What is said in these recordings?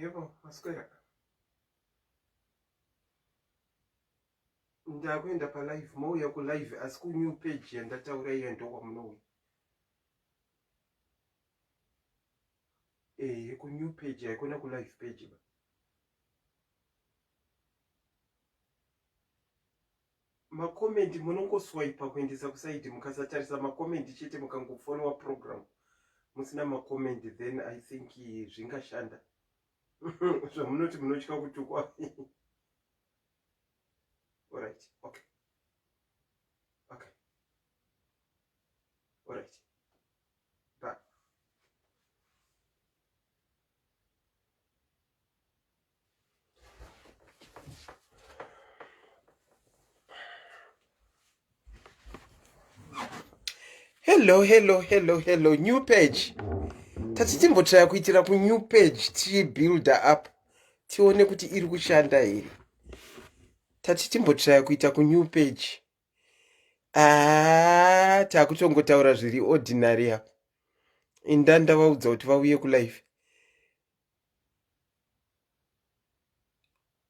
Yebo, maswera. Ndakuenda palive, mouya kulive asi kunew page yandataura iya ndokwamunouya. Eh, kunew page haikona kulive page ba. Makomendi munongoswiper kuendesa kusaidi mukasatarisa makomendi chete mukangofollowa program musina makomendi then I think zvingashanda. Zvamunoti munotya kutukwa. Alright, okay. Okay. Alright. Bye. Hello, hello, hello, hello. New page. Tati timbotraya kuitira ku new page tichibuilder up tione kuti iri kushanda here. Tati timbotraya kuita ku new page. Ah, takutongotaura zviri ordinary apa. Inda ndavaudza kuti vauye kulife.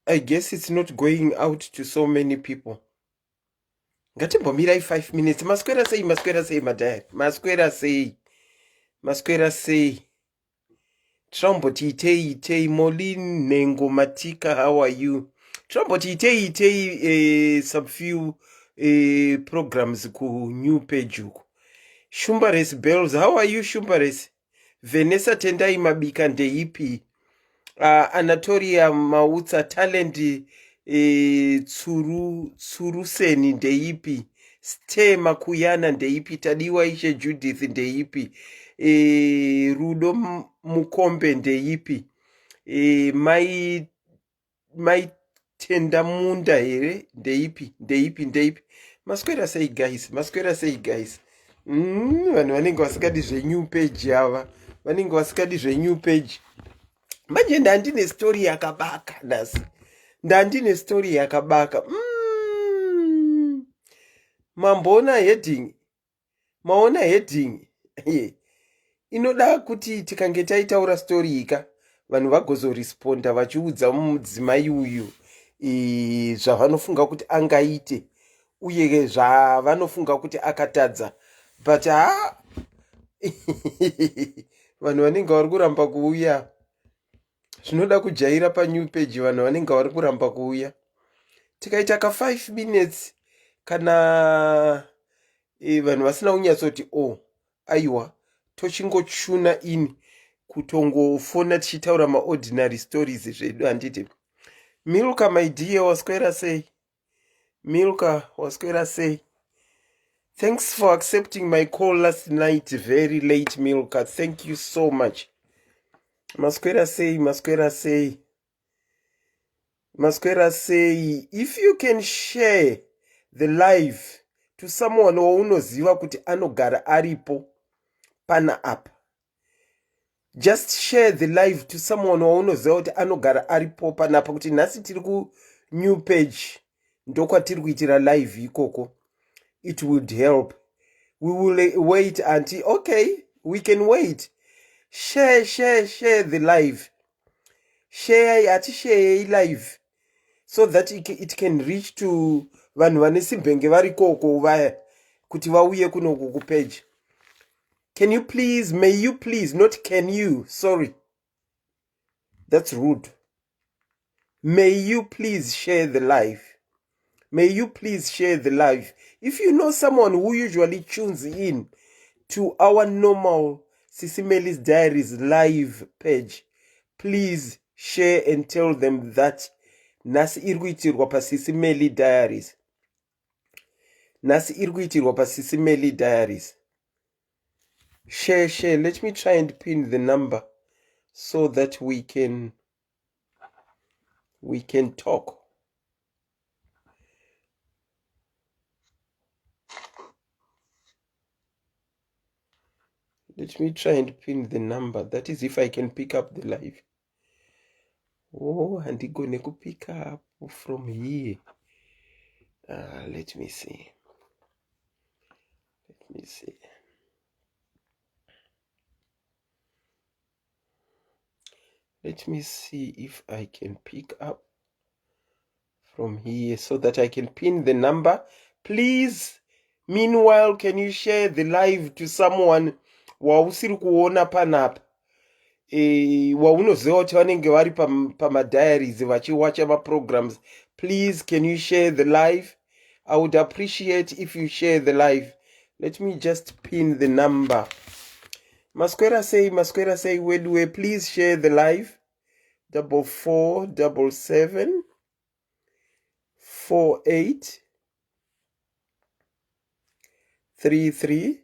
I guess it's not going out to so many people. Ngatimbomirai 5 minutes. Maswera sei, maswera sei madhayari. Maswera sei. Maswera sei. Tiromboti itei itei Molin Nhengo Matika how are you? Tiromboti itei itei some few programs ku new page uku. Shumbares Bells how are you Shumbares? Vanessa Tendai Mabika ndeipi? Anatoria Mautsa Talent Tsuruseni ndeipi? Ste Makuyana ndeipi? Tadiwa Ishe Judith ndeipi? Rudo Mukombe ndeipi? Mai Tenda Munda here ndeipi? Ndeipi? Ndeipi? Maswera sei guys? Maswera sei guys? Vanhu vanenge vasikadi zvenew page ava. Vanenge vasikadi zvenew page. Manje ndandine story yakabaka nhasi. Ndandine story yakabaka. Mamboona heading. Maona heading. Inoda kuti tikange taitaura story ika vanhu vagozoresponda vachiudza mudzimai uyu zvavanofunga kuti angaite uye zvavanofunga kuti akatadza, but ha, vanhu vanenge vari kuramba kuuya. Zvinoda kujaira panew page. Vanhu vanenge vari kuramba kuuya. Tikaita ka 5 minutes kana vanhu vasina kunyatsoti o oh, aiwa, tochingochuna ini kutongofona tichitaura maordinary stories zvedu, handiti? Milka my dear, waswera sei? Milka, waswera sei? Thanks for accepting my call last night very late, Milka. Thank you so much. Maswera sei? Maswera sei? Maswera sei? If you can share the live to someone waunoziva kuti anogara aripo pana apa, just share the live to someone waunoziva kuti anogara aripo panapa, kuti nhasi tiri kunew page, ndokwatiri kuitira live ikoko. It would help. We will wait until, okay, we can wait. Share, share, share the live. Share, hatisharei live so that it can reach to vanhu vane simbenge vari koko vaya kuti vauye kunoku kupage. Can you please, may you please, not can you, sorry, that's rude. May you please share the live. May you please share the live. If you know someone who usually tunes in to our normal Sisi Melly's Diaries live page, please share and tell them that nhasi iri kuitirwa paSisi Melly Diaries. Nhasi iri kuitirwa paSisi Melly Diaries. Share, share. Let me try and pin the number so that we can talk. Let me try and pin the number. That is if I can pick up the live. Oh, handigone kupick up from here. Let me see. Let me see. Let me see if I can pick up from here so that I can pin the number. Please, meanwhile, can you share the live to someone wausiri kuona panapa e, waunoziva kuti vanenge vari pamadiaries vachiwacha maprograms. Please, can you share the live? I would appreciate if you share the live. Let me just pin the number. Maswera sei, maswera sei weduwe. Please share the live. 4477 48 33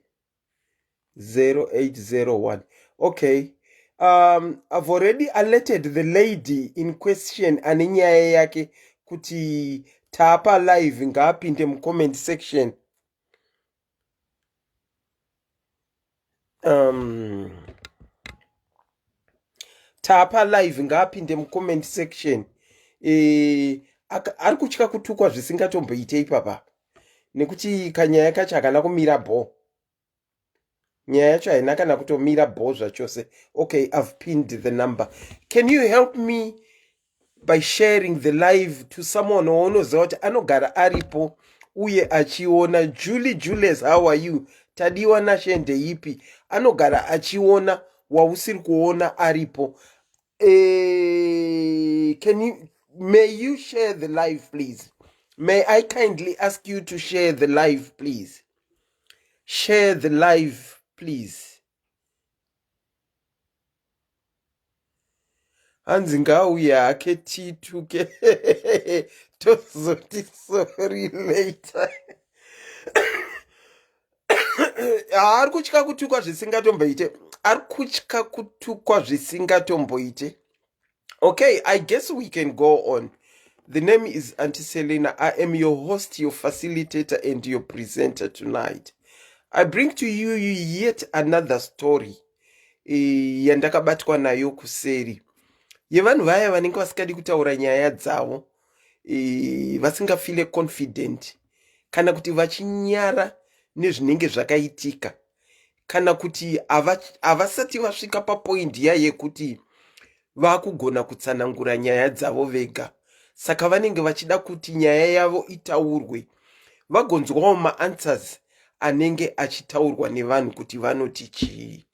0801. Okay, I've already alerted the lady in question ane nyaya yake kuti taapa live, ngaapinde mucomment section. Tapa live, ngaapinde mucomment section. E, ari kutya kutukwa zvisingatomboite ipapa nekuti kanyaya kacho hakana kumira bho. Nyaya yacho haina kana kutomira bho zvachose. Okay, I've pinned the number. Can you help me by sharing the live to someone waunoziva kuti anogara aripo uye achiona? Julie Julius, how are you? Tadiwa Nashe, ndeipi anogara achiona wausiri kuona aripo? Can you, may you share the live, please? May I kindly ask you to share the live, please? Share the live, please. Hanzi ngaauye hake tituke, tozoti sorry later. Ari kutya kutukwa zvisingatomboite, ari kutya kutukwa zvisingatomboite. Okay, I guess we can go on. The name is Auntie Selina. I am your host, your facilitator and your presenter tonight. I bring to you yet another story yandakabatwa nayo kuseri, yevanhu vaya vanenge vasikadi kutaura nyaya dzavo, vasingafile confident kana kuti vachinyara nezvinenge zvakaitika, kana kuti havasati vasvika papoindi ya yekuti vakugona kutsanangura nyaya dzavo vega, saka vanenge vachida kuti nyaya yavo itaurwe, vagonzwawo maanswers anenge achitaurwa nevanhu kuti vanoti chii.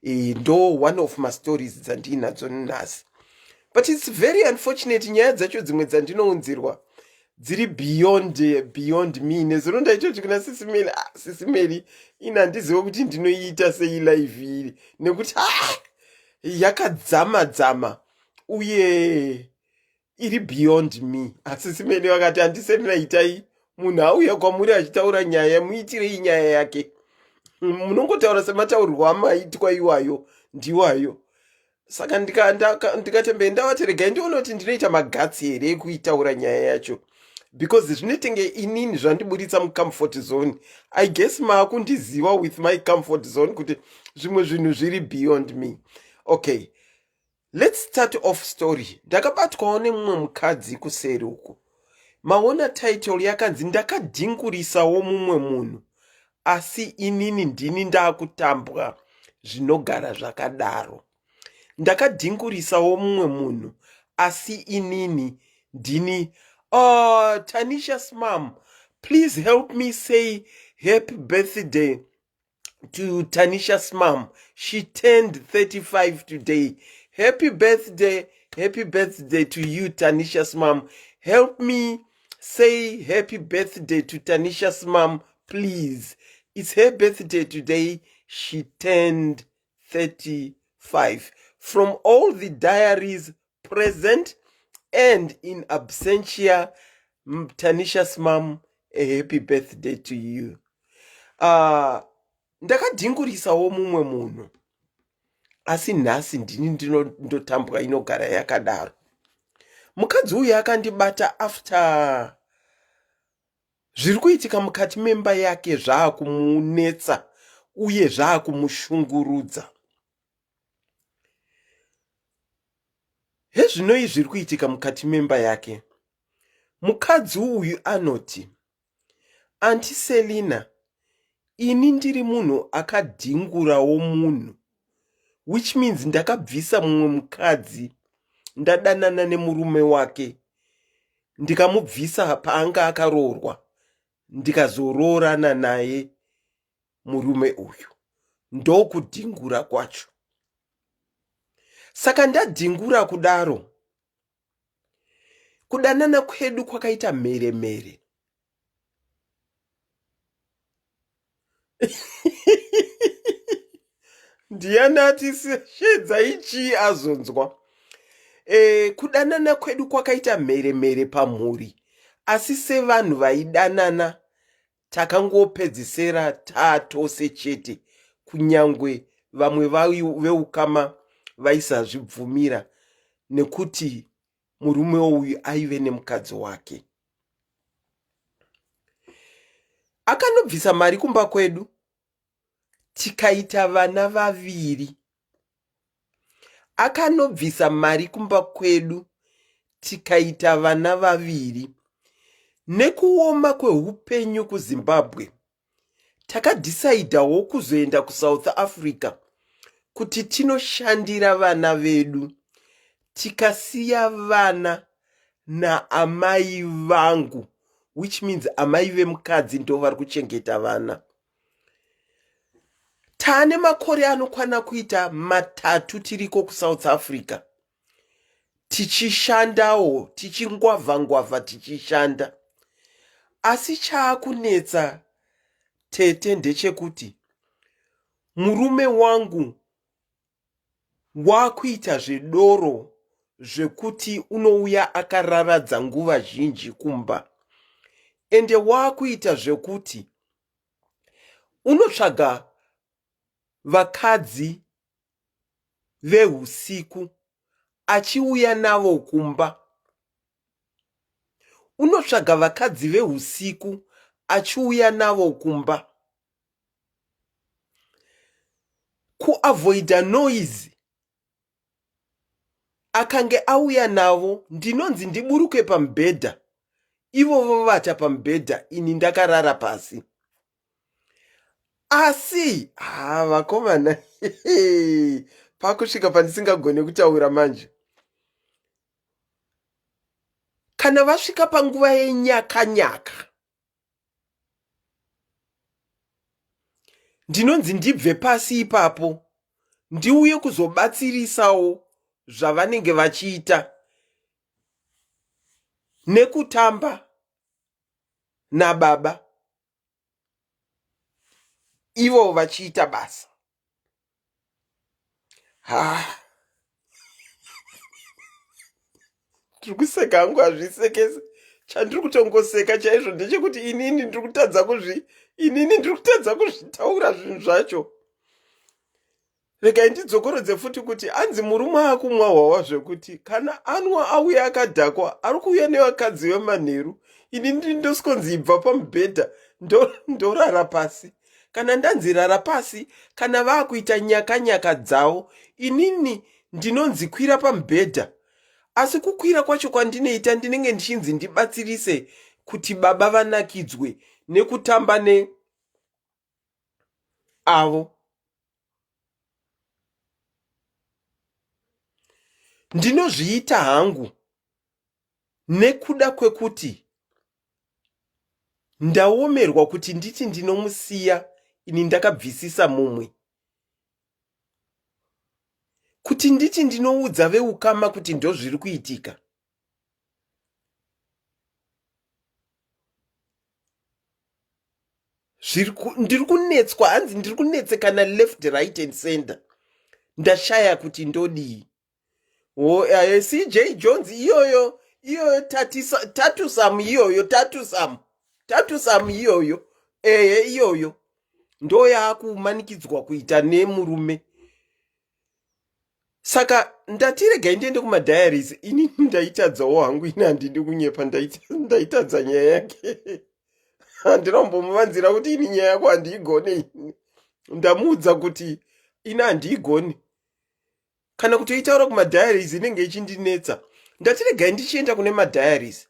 Ndo one of mastories dzandiinadzo nhasi, but it's very unfortunate, nyaya dzacho dzimwe dzandinounzirwa dziri beyond me. Nezuro ndaitoti kuna Sisimeli, ah, Sisimeli, ini handizive kuti ndinoiita sei live iri nekuti ah, yakadzama dzama uye iri beyond me. Asi Simeli vakati, "Handiserina, itai munhu auya kwamuri achitaura nyaya, muitirei nyaya yake. Munongotaura semataurirwo amaitwa iwayo ndiwayo." Saka ndikatembei, ndavati regai ndione kuti ndinoita maguts here ekuitaura nyaya yacho, because zvinetenge inini zvandiburitsa mucomfort zone. I guess maakundiziva with my comfort zone kuti zvimwe zvinhu zviri beyond me. Okay, let's start off story. Ndakabatwawo nemumwe mukadzi kuseri uku. Maona title yakanzi "Ndakadhingurisawo mumwe munhu, asi inini ndini ndaakutambwa zvinogara zvakadaro." Ndakadhingurisawo mumwe munhu, asi inini ndini. Tanisha Smam, please help me say happy birthday to Tanisha Smam. She turned 35 today. Happy birthday, happy birthday to you, Tanisha Smam. Help me say happy birthday to Tanisha Smam, please. It's her birthday today. She turned 35. From all the diaries present and in absentia, Tanisha Smam, a happy birthday to you. Ndakadhingurisawo mumwe munhu, asi nhasi ndini ndinondotambwa inogara yakadaro. Mukadzi uyu akandibata after zviri kuitika mukati memba yake zvaakumunetsa uye zvaakumushungurudza. Hezvinoi zviri kuitika mukati memba yake. Mukadzi uyu anoti, "Auntie Selina, ini ndiri munhu akadhingurawo munhu," which means ndakabvisa mumwe mukadzi. ndadanana nemurume wake ndikamubvisa paanga akaroorwa ndikazoroorana naye murume uyu ndokudhingura kwacho saka ndadhingura kudaro kudanana kwedu kwakaita mhere mhere ndiyani ati shedzai chii azonzwa e, kudanana kwedu kwakaita mhere mhere pamhuri asi sevanhu vaidanana Takangopedzesera taatose chete kunyangwe vamwe veukama vaisazvibvumira nekuti murume uyu aive nemukadzi wake. Akanobvisa mari kumba kwedu tikaita vana vaviri. Akanobvisa mari kumba kwedu tikaita vana vaviri. Nekuoma kweupenyu kuZimbabwe, takadhisaidhawo kuzoenda kuSouth Africa kuti tinoshandira vana vedu tikasiya vana naamai vangu which means amai vemukadzi ndovari kuchengeta vana. Taane makore anokwana kuita matatu tiriko kuSouth Africa tichishandawo tichingwavha ngwavha tichishanda asi chaakunetsa tete ndechekuti murume wangu wakuita zvedoro zvekuti unouya akararadza nguva zhinji kumba ende wakuita zvekuti unotsvaga vakadzi vehusiku achiuya navo kumba unotsvaga vakadzi vehusiku achiuya navo kumba kuavoida noise akange auya navo ndinonzi ndiburuke pamubhedha ivo vovata pamubhedha ini ndakarara pasi asi haa vakomana pakusvika pandisingagone kutaura manje kana vasvika panguva yenyakanyaka Ndinonzi ndibve pasi ipapo ndiuye kuzobatsirisawo zvavanenge vachiita nekutamba nababa ivo vachiita basa. Ha ndiri kuseka hangu hazvisekese chandiri kutongoseka chaizvo ndechekuti inini ndiri kutadza kuzvi inini ndiri kutadza kuzvitaura zvinhu zvacho regai ndidzokorodze futi kuti anzi murume akumwa hwawa zvekuti kana anwa auya akadhakwa ari kuuya nevakadzi vemanheru ini ndoskonzi ibva pamubhedha ndorara pasi Kana ndanzi rara pasi kana vakuita nyaka nyaka dzavo inini ndinonzi kwira pamubhedha asi kukwira kwacho kwandinoita ndinenge ndichinzi ndibatsirise kuti baba vanakidzwe nekutamba ne avo ndinozviita hangu nekuda kwekuti Ndaomerwa kuti nditi ndinomusiya ini ndakabvisisa mumwe. Kuti nditi ndinoudza veukama kuti ndozviri kuitika. Ndiri kunetswa hanzi ndiri kunetsekana left right and center. Ndashaya kuti ndodii. Oh, eh, CJ Jones iyoyo iyoyo tatusam iyoyo tatusam tatusam iyoyo ehe iyoyo ndo yaakumanikidzwa kuita nemurume saka ndati regai ndiende kumadiaries ini ndaitadzawo hangu ini handidi kunyepa ndaitadza nyaya yake handina kumbomuvanzira kuti ini nyaya yako handiigone ini ndamuudza kuti ini handiigoni kana kutoitaura kumadiaries inenge ichindinetsa ndati regai ndichienda kune madiaries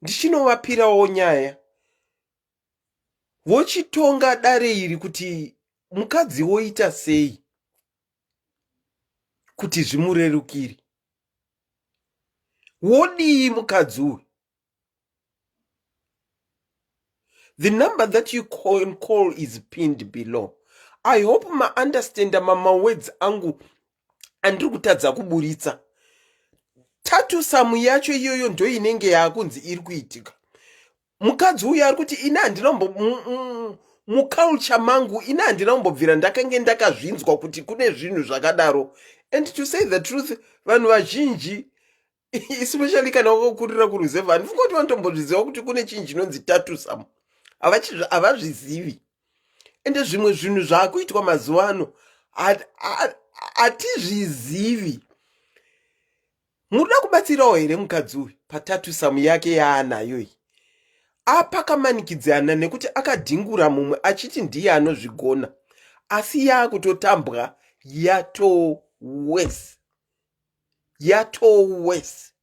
ndichinovapirawo nyaya vochitonga dare iri kuti mukadzi woita sei kuti zvimurerukire. Wodii mukadzi uyu? The number that you can call is pinned below. I hope maunderstanda mamawords angu andiri kutadza kuburitsa. Tatusamu yacho iyoyo ndoinenge yaakunzi iri kuitika. Mukadzi uyu ari kuti ini handina muculture mangu ini handina kumbobvira ndakange ndakazvinzwa kuti kune zvinhu zvakadaro. And to say the truth, vanhu vazhinji especially kana wakakurira kuruzevha handifunga kuti vanotombozviziva kuti kune chinhu chinonzi tatusam havazvizivi ende zvimwe zvinhu zvaakuitwa mazuva ano hatizvizivi munoda kubatsirawo here mukadzi uyu patatusamu yake yaanayo iyi apakamanikidzana nekuti akadhingura mumwe achiti ndiye anozvigona asi yaakutotambwa yatoo wese yatoo worse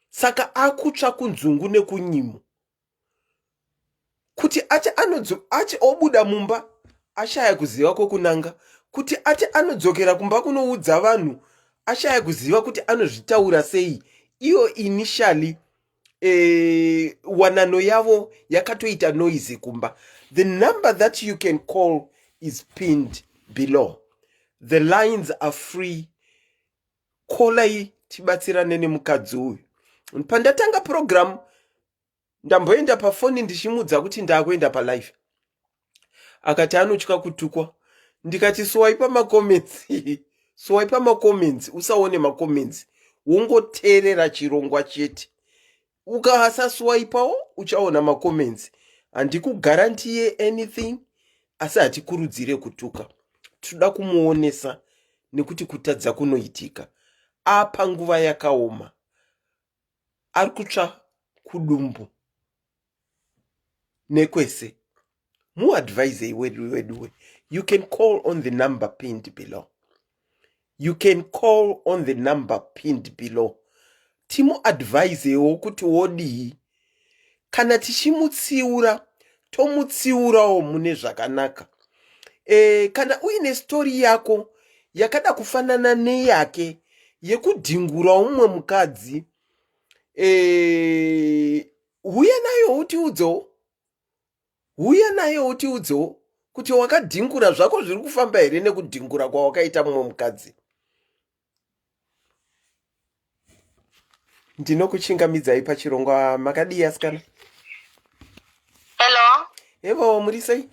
saka akutsva kunzungu nekunyimo kuti ati anodzo ati obuda mumba ashaya kuziva kwokunanga kuti ati anodzokera kumba kunoudza vanhu ashaya kuziva kuti anozvitaura sei iyo initially e, wanano yavo yakatoita noise kumba the number that you can call is pinned below the lines are free kolai tibatsirane nemukadzi uyu pandatanga program ndamboenda pafoni ndichimudza kuti ndakuenda palife akati anotya kutukwa ndikati suwai pamacomments suwai pamacomments usaone macomments wongoteerera chirongwa chete ukasasuwaipawo uchaona macomments handikugarantiye anything asi hatikurudzire kutuka tinoda kumuonesa nekuti kutadza kunoitika apa nguva yakaoma ari kutsva kudumbu nekwese muadvisei wedu weduwe you can call on the number pinned below you can call on the number pinned below timuadvisewo kuti wodii kana tichimutsiura tomutsiurawo mune zvakanaka e, kana uine stori yako yakada kufanana neyake yekudhingura umwe mukadzi e, huya nayo utiudzewo huya nayo utiudzewo kuti wakadhingura zvako zviri kufamba here nekudhingura kwawakaita mumwe mukadzi ndinokuchingamidzai pachirongwa makadii asikana hello hevo muri sei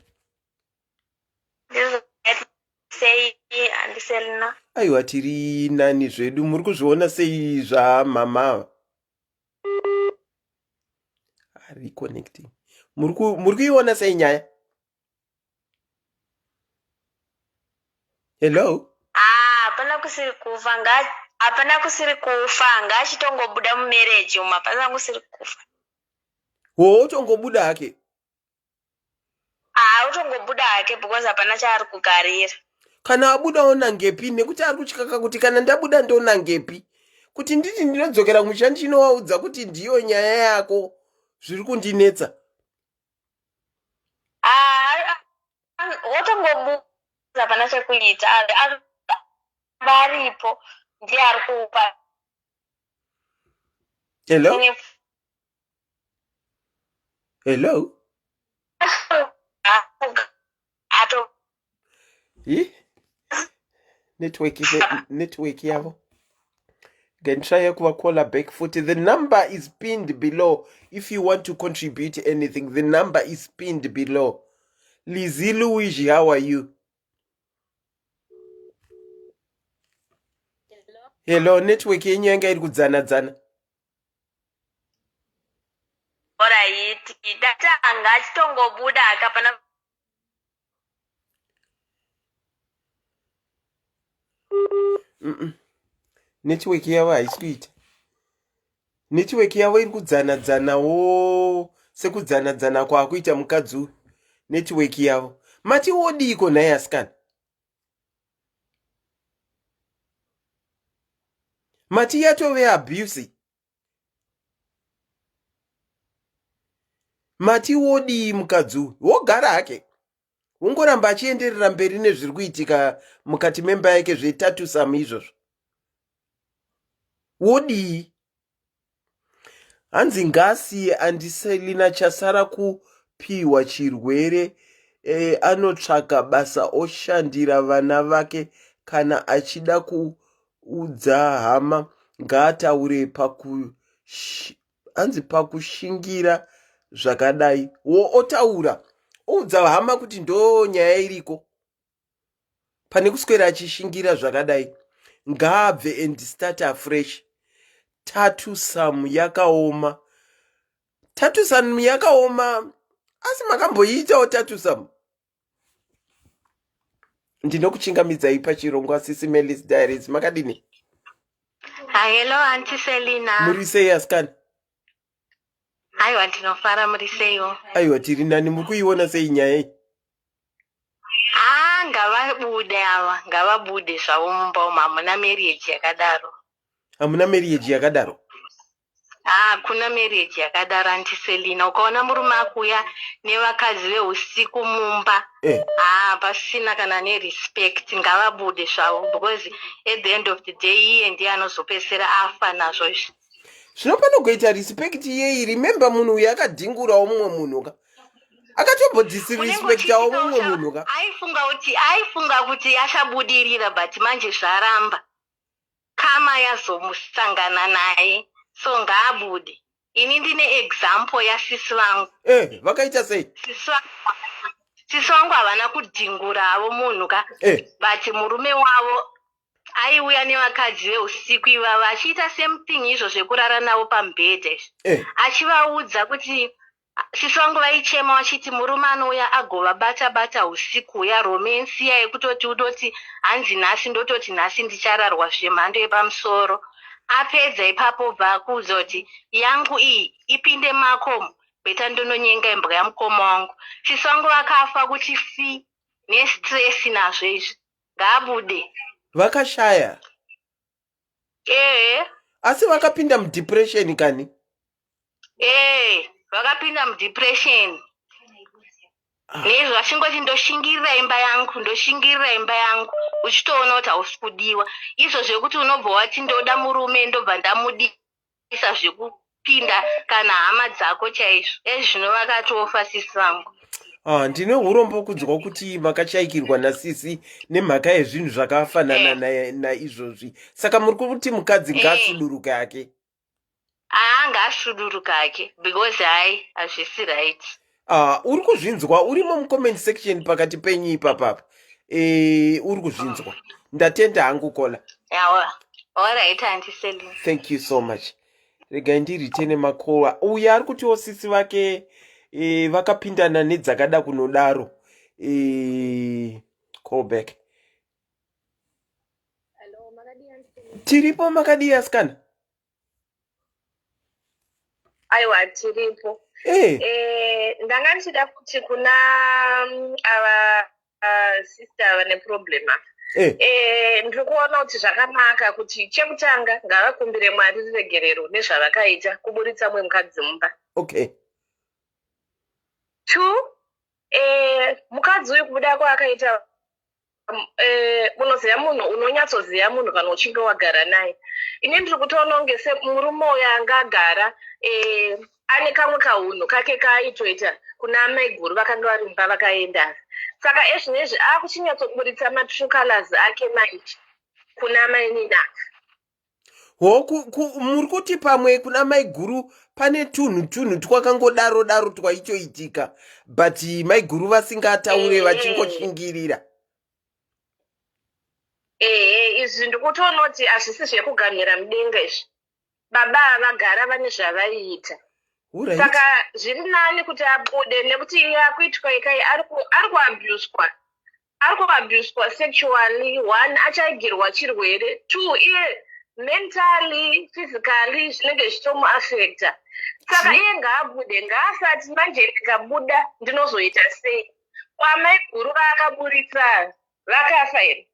sei andiselina aiwa tiri nani zvedu muri kuzviona sei zvamama reconnecting muri kuiona sei nyaya hello ah, hapana kusiri kufa hapana kusiri kufa ngaachitongobuda mumereji umu hapana kusiri kufa wo otongobuda hake haa utongobuda hake because hapana chaari kugarira kana abuda onangepi nekuti ari kutyaka kuti kana ndabuda ndonangepi kuti nditi ndinodzokera kumusha ndichinovaudza kuti ndiyo nyaya yako zviri kundinetsa wotongobuda hapana chekuita aripo ndiye ari kupa hello hello network network yavo can try kuvacaller back futi the number is pinned below if you want to contribute anything the number is pinned below lizzy luigi how are you hello network yenyu yanga iri kudzana dzana Oraiti data achitongobuda akapana mm -mm. Network yavo haisi kuita. Network yavo iri kudzana dzanawo sekudzana dzana kwaakuita mukadzi uyu. Network yavo. Mati wodiiko nhai asikana? Mati yatove abuse. Mati wodii mukadzi uyu? Wogara hake. Wongoramba achienderera mberi nezviri kuitika mukati memba yake zvetatusam izvozvo. Wodii? Hanzi ngaasiye Andiselina chasara kupihwa chirwere e, anotsvaga basa oshandira vana vake kana achida kuudza hama ngaataure paku hanzi pakushingira zvakadai wo otaura oudza hama kuti ndo nyaya iriko pane kuswera achishingira zvakadai ngaabve and start afresh tatusam yakaoma tatusam yakaoma asi makamboiitawo tatusam ndinokuchingamidzai pachirongwa sisi melis diaries makadini Hello Auntie Selina. Muri sei asikana? Aiwa ndinofara muri seiwo? Aiwa tiri nani muri kuiona sei nyaya iyi? Ah ngavabude ava, ngavabude zvavo mumba umu hamuna marriage yakadaro. Hamuna marriage yakadaro? Hakuna marriage yakadaro Auntie Selina. Ukaona murume akuuya nevakadzi veusiku mumba eh. haa pasina kana nerespect ngavabude zvavo because at the end of the day iye ndiye anozopedzisira afa nazvo izvi. Zvino panogoita respect yei remember munhu uyu akadhingurawo mumwe munhu ka akatombodisrespectawo mumwe munhu ka aifunga kuti aifunga kuti achabudirira but manje zvaramba Karma yazomusangana naye so ngaabude. Ini ndine example yasisi vangu. Eh, vakaita sei? Sisi vangu havana kudhingura havo munhu ka. Eh. But murume wavo aiuya nevakadzi veusiku ivava achiita same thing izvo zvekurara navo pamubhedha izvi. Eh. Achivaudza kuti Sisi vangu vaichema vachiti murume anouya agovabata bata husiku huya romance iya yekutoti unoti hanzi nhasi ndototi nhasi ndichararwa zvemhando yepamusoro. Apedza ipapo obva akuudza kuti yangu iyi ipinde mako umu better ndononyenga imbwa yamukoma wangu. Sisi vangu vakafa kuti fi nestress nazvo izvi. Ngaabude. Vakashaya. Ehe. Asi vakapinda mudepression kani? Ee, vakapinda mudepression. Ah. Nezvo vachingoti ndoshingirira imba yangu, ndoshingirira imba yangu, uchitoona kuti hausi kudiwa. Izvo zvekuti unobva wati ndoda murume ndobva ndamudisa zvekupinda kana hama dzako chaizvo. Ezvino vakatofa sisi vangu. Ah, ndine urombo kunzwa kuti makashaikirwa nasisi nemhaka yezvinhu zvakafanana eh. naizvozvi saka muri kuti mukadzi eh. ngaasuduruke hake haa ngaasuduruke hake because hai hazvisi right ah, uri kuzvinzwa urimo mucomment section pakati penyu ipapapa e, uri kuzvinzwa ndatenda hangu kola alright auntie Celine thank you so much regai ndiritene makowa uyo ari kutiwo sisi vake e, vakapindana nedzakada kunodaro e, call back tiripo makadii asikana aiwa tiripo hey. Eh, ndanga ndichida kuti kuna ava sister vane problem apa eh. Eh, ndiri kuona kuti zvakanaka kuti chekutanga ngavakumbire mwari ruregerero nezvavakaita kuburitsa mumwe mukadzi mumba okay two eh, mukadzi uyu kubuda kwaakaita eh, unoziva munhu unonyatsoziva munhu kana uchinge wagara naye ini ndiri kutoona kunge semurume uyo anga agara eh, ane kamwe kahunhu kake kaaitoita kuna amaiguru vakanga vari mumba vakaenda saka ezvinezvi akuchinyatsoburitsa matrue colors ake manje kuna mainini aka ho muri kuti pamwe kuna maiguru pane tunhu tunhu twakangodaro daro twaitoitika but maiguru vasingataure eh. vachingoshingirira ehe izvi ndikutoona kuti hazvisi zvekugamira mudenga izvi baba vagara vane zvavaiita saka zviri nani kuti abude nekuti iye akuitwa ikai ari kuabuswa ari kuabuswa sexually one achaigirwa chirwere two iye mentally physically zvinenge zvichitomuafecta saka iye ngaabude ngaasati manje ndikabuda ndinozoita sei kwamaiguru vaakaburitsa vakafa here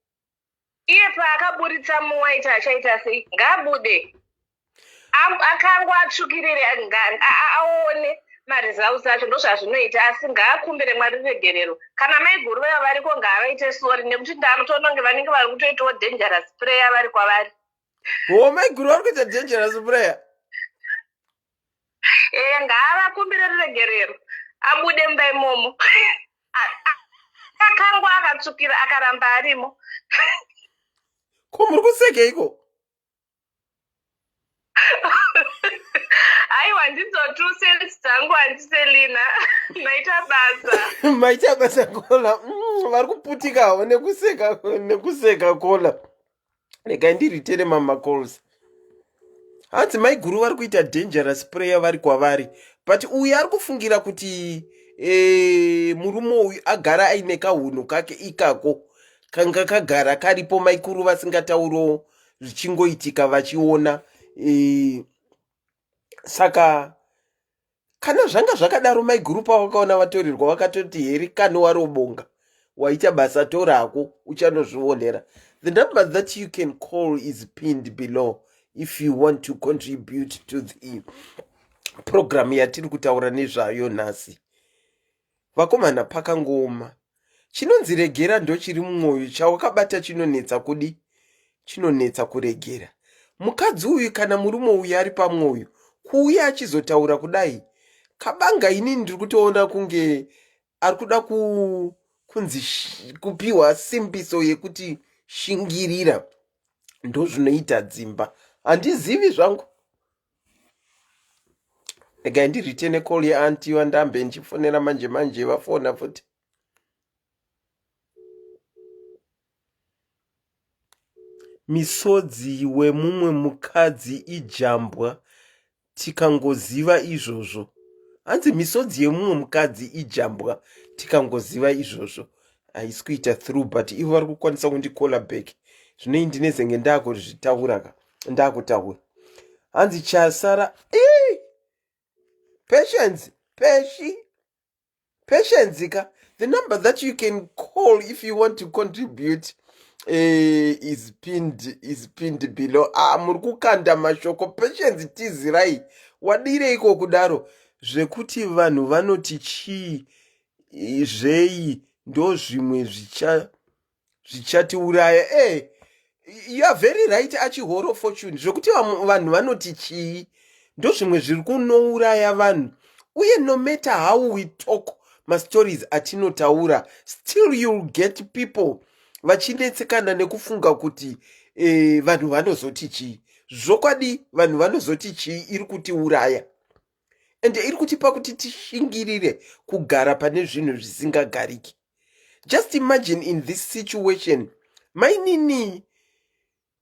iye paakaburitsa muwaiti achaita sei ngaabude akango atsvukirire aone maresults acho ndozvazvinoita asi ngaakumbire mwari ruregerero kana maiguru vaya variko ngaavaite sori nekuti ndakutoona kunge vanenge vari kutoitawo dangerous prayer vari kwavari ho maiguru vari kuita dangerous prayer Eh, ngaavakumbire ruregerero abude mumba imomo. Akangwa akatsvukira akaramba arimo. Ko muri kusekeiko? Aiwa, ndidzo 2 cents dzangu, handiselina. Maita basa. Maita basa, caller. Vari kuputikawo nekuseka, nekuseka, caller. Regai ndiritere mamacalls. Hanzi maiguru vari kuita dangerous prayer vari kwavari, but uyu ari kufungira kuti murume uyu agara aine kahunhu kake ikako kanga kagara karipo, maikuru vasingatauriwo, zvichingoitika vachiona. Saka kana zvanga zvakadaro, maiguru pavakaona vatorerwa vakatoti heri kani warobonga, waita basa, torako uchanozvionera. The number that you can call is pinned below if you want to contribute to the program yatiri kutaura nezvayo nhasi. Vakomana, pakangooma. Chinonzi regera ndochiri mumwoyo, chawakabata chinonetsa kudi, chinonetsa kuregera. Mukadzi uyu kana murume uyu ari pamwoyo kuuya achizotaura kudai kabanga, inini ndiri kutoona kunge ari kuda kunzi kupiwa simbiso yekuti shingirira, ndozvinoita dzimba. Handizivi zvangu. Regai ndiritene call yeaunty vandambe ndichifonera manje manje. Vafona futi. Misodzi wemumwe mukadzi ijambwa, tikangoziva izvozvo. Hanzi misodzi yemumwe mukadzi ijambwa, tikangoziva izvozvo. Haisi kuita through, but ivo vari kukwanisa kundicalla back. Zvinoi ndinezenge ndakuzvitaura ka, ndakutaura. Hanzi chasara. Ii! Patience, peshi patience ka. The number that you can call if you want to contribute is pinned below. Ah, muri kukanda mashoko. Patience, tizirai, wadireiko kudaro zvekuti vanhu vanoti chii zvei? Ndo zvimwe zvichatiuraya. You are very right, Achihoro Fortune. Zvekuti vanhu vanoti chii ndo zvimwe zviri kunouraya vanhu. Uye no matter how we talk, mastories atinotaura, still you'll get people vachinetsekana nekufunga kuti vanhu vanozoti chii. Zvokwadi, vanhu vanozoti chii iri kutiuraya, ende iri kutipa kuti tishingirire kugara pane zvinhu zvisingagariki. Just imagine, in this situation, mainini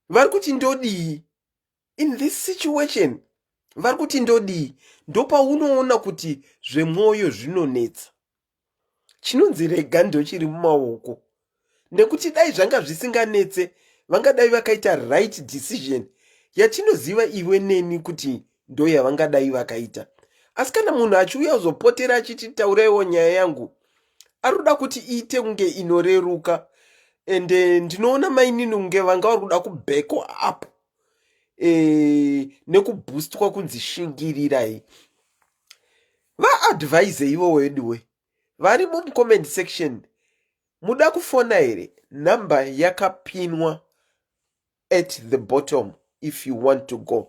vari kuti ndodii? In this situation vari kuti ndodii? Ndopaunoona kuti zvemwoyo zvinonetsa. Chinonzi rega ndochiri mumaoko, nekuti dai zvanga zvisinganetse vangadai vakaita right decision yatinoziva iwe neni kuti ndo yavangadai vakaita. Asi kana munhu achiuya kuzopotera achiti tauraiwo nyaya yangu, ari kuda kuti iite kunge inoreruka. Ende ndinoona mainini kunge vanga vari kuda kubackwa up nekuboostwa kunzi shingirirai. Vaadvise ivo weduwe vari mumucomment section. Muda kufona here? Nhamba yakapinwa at the bottom if you want to go.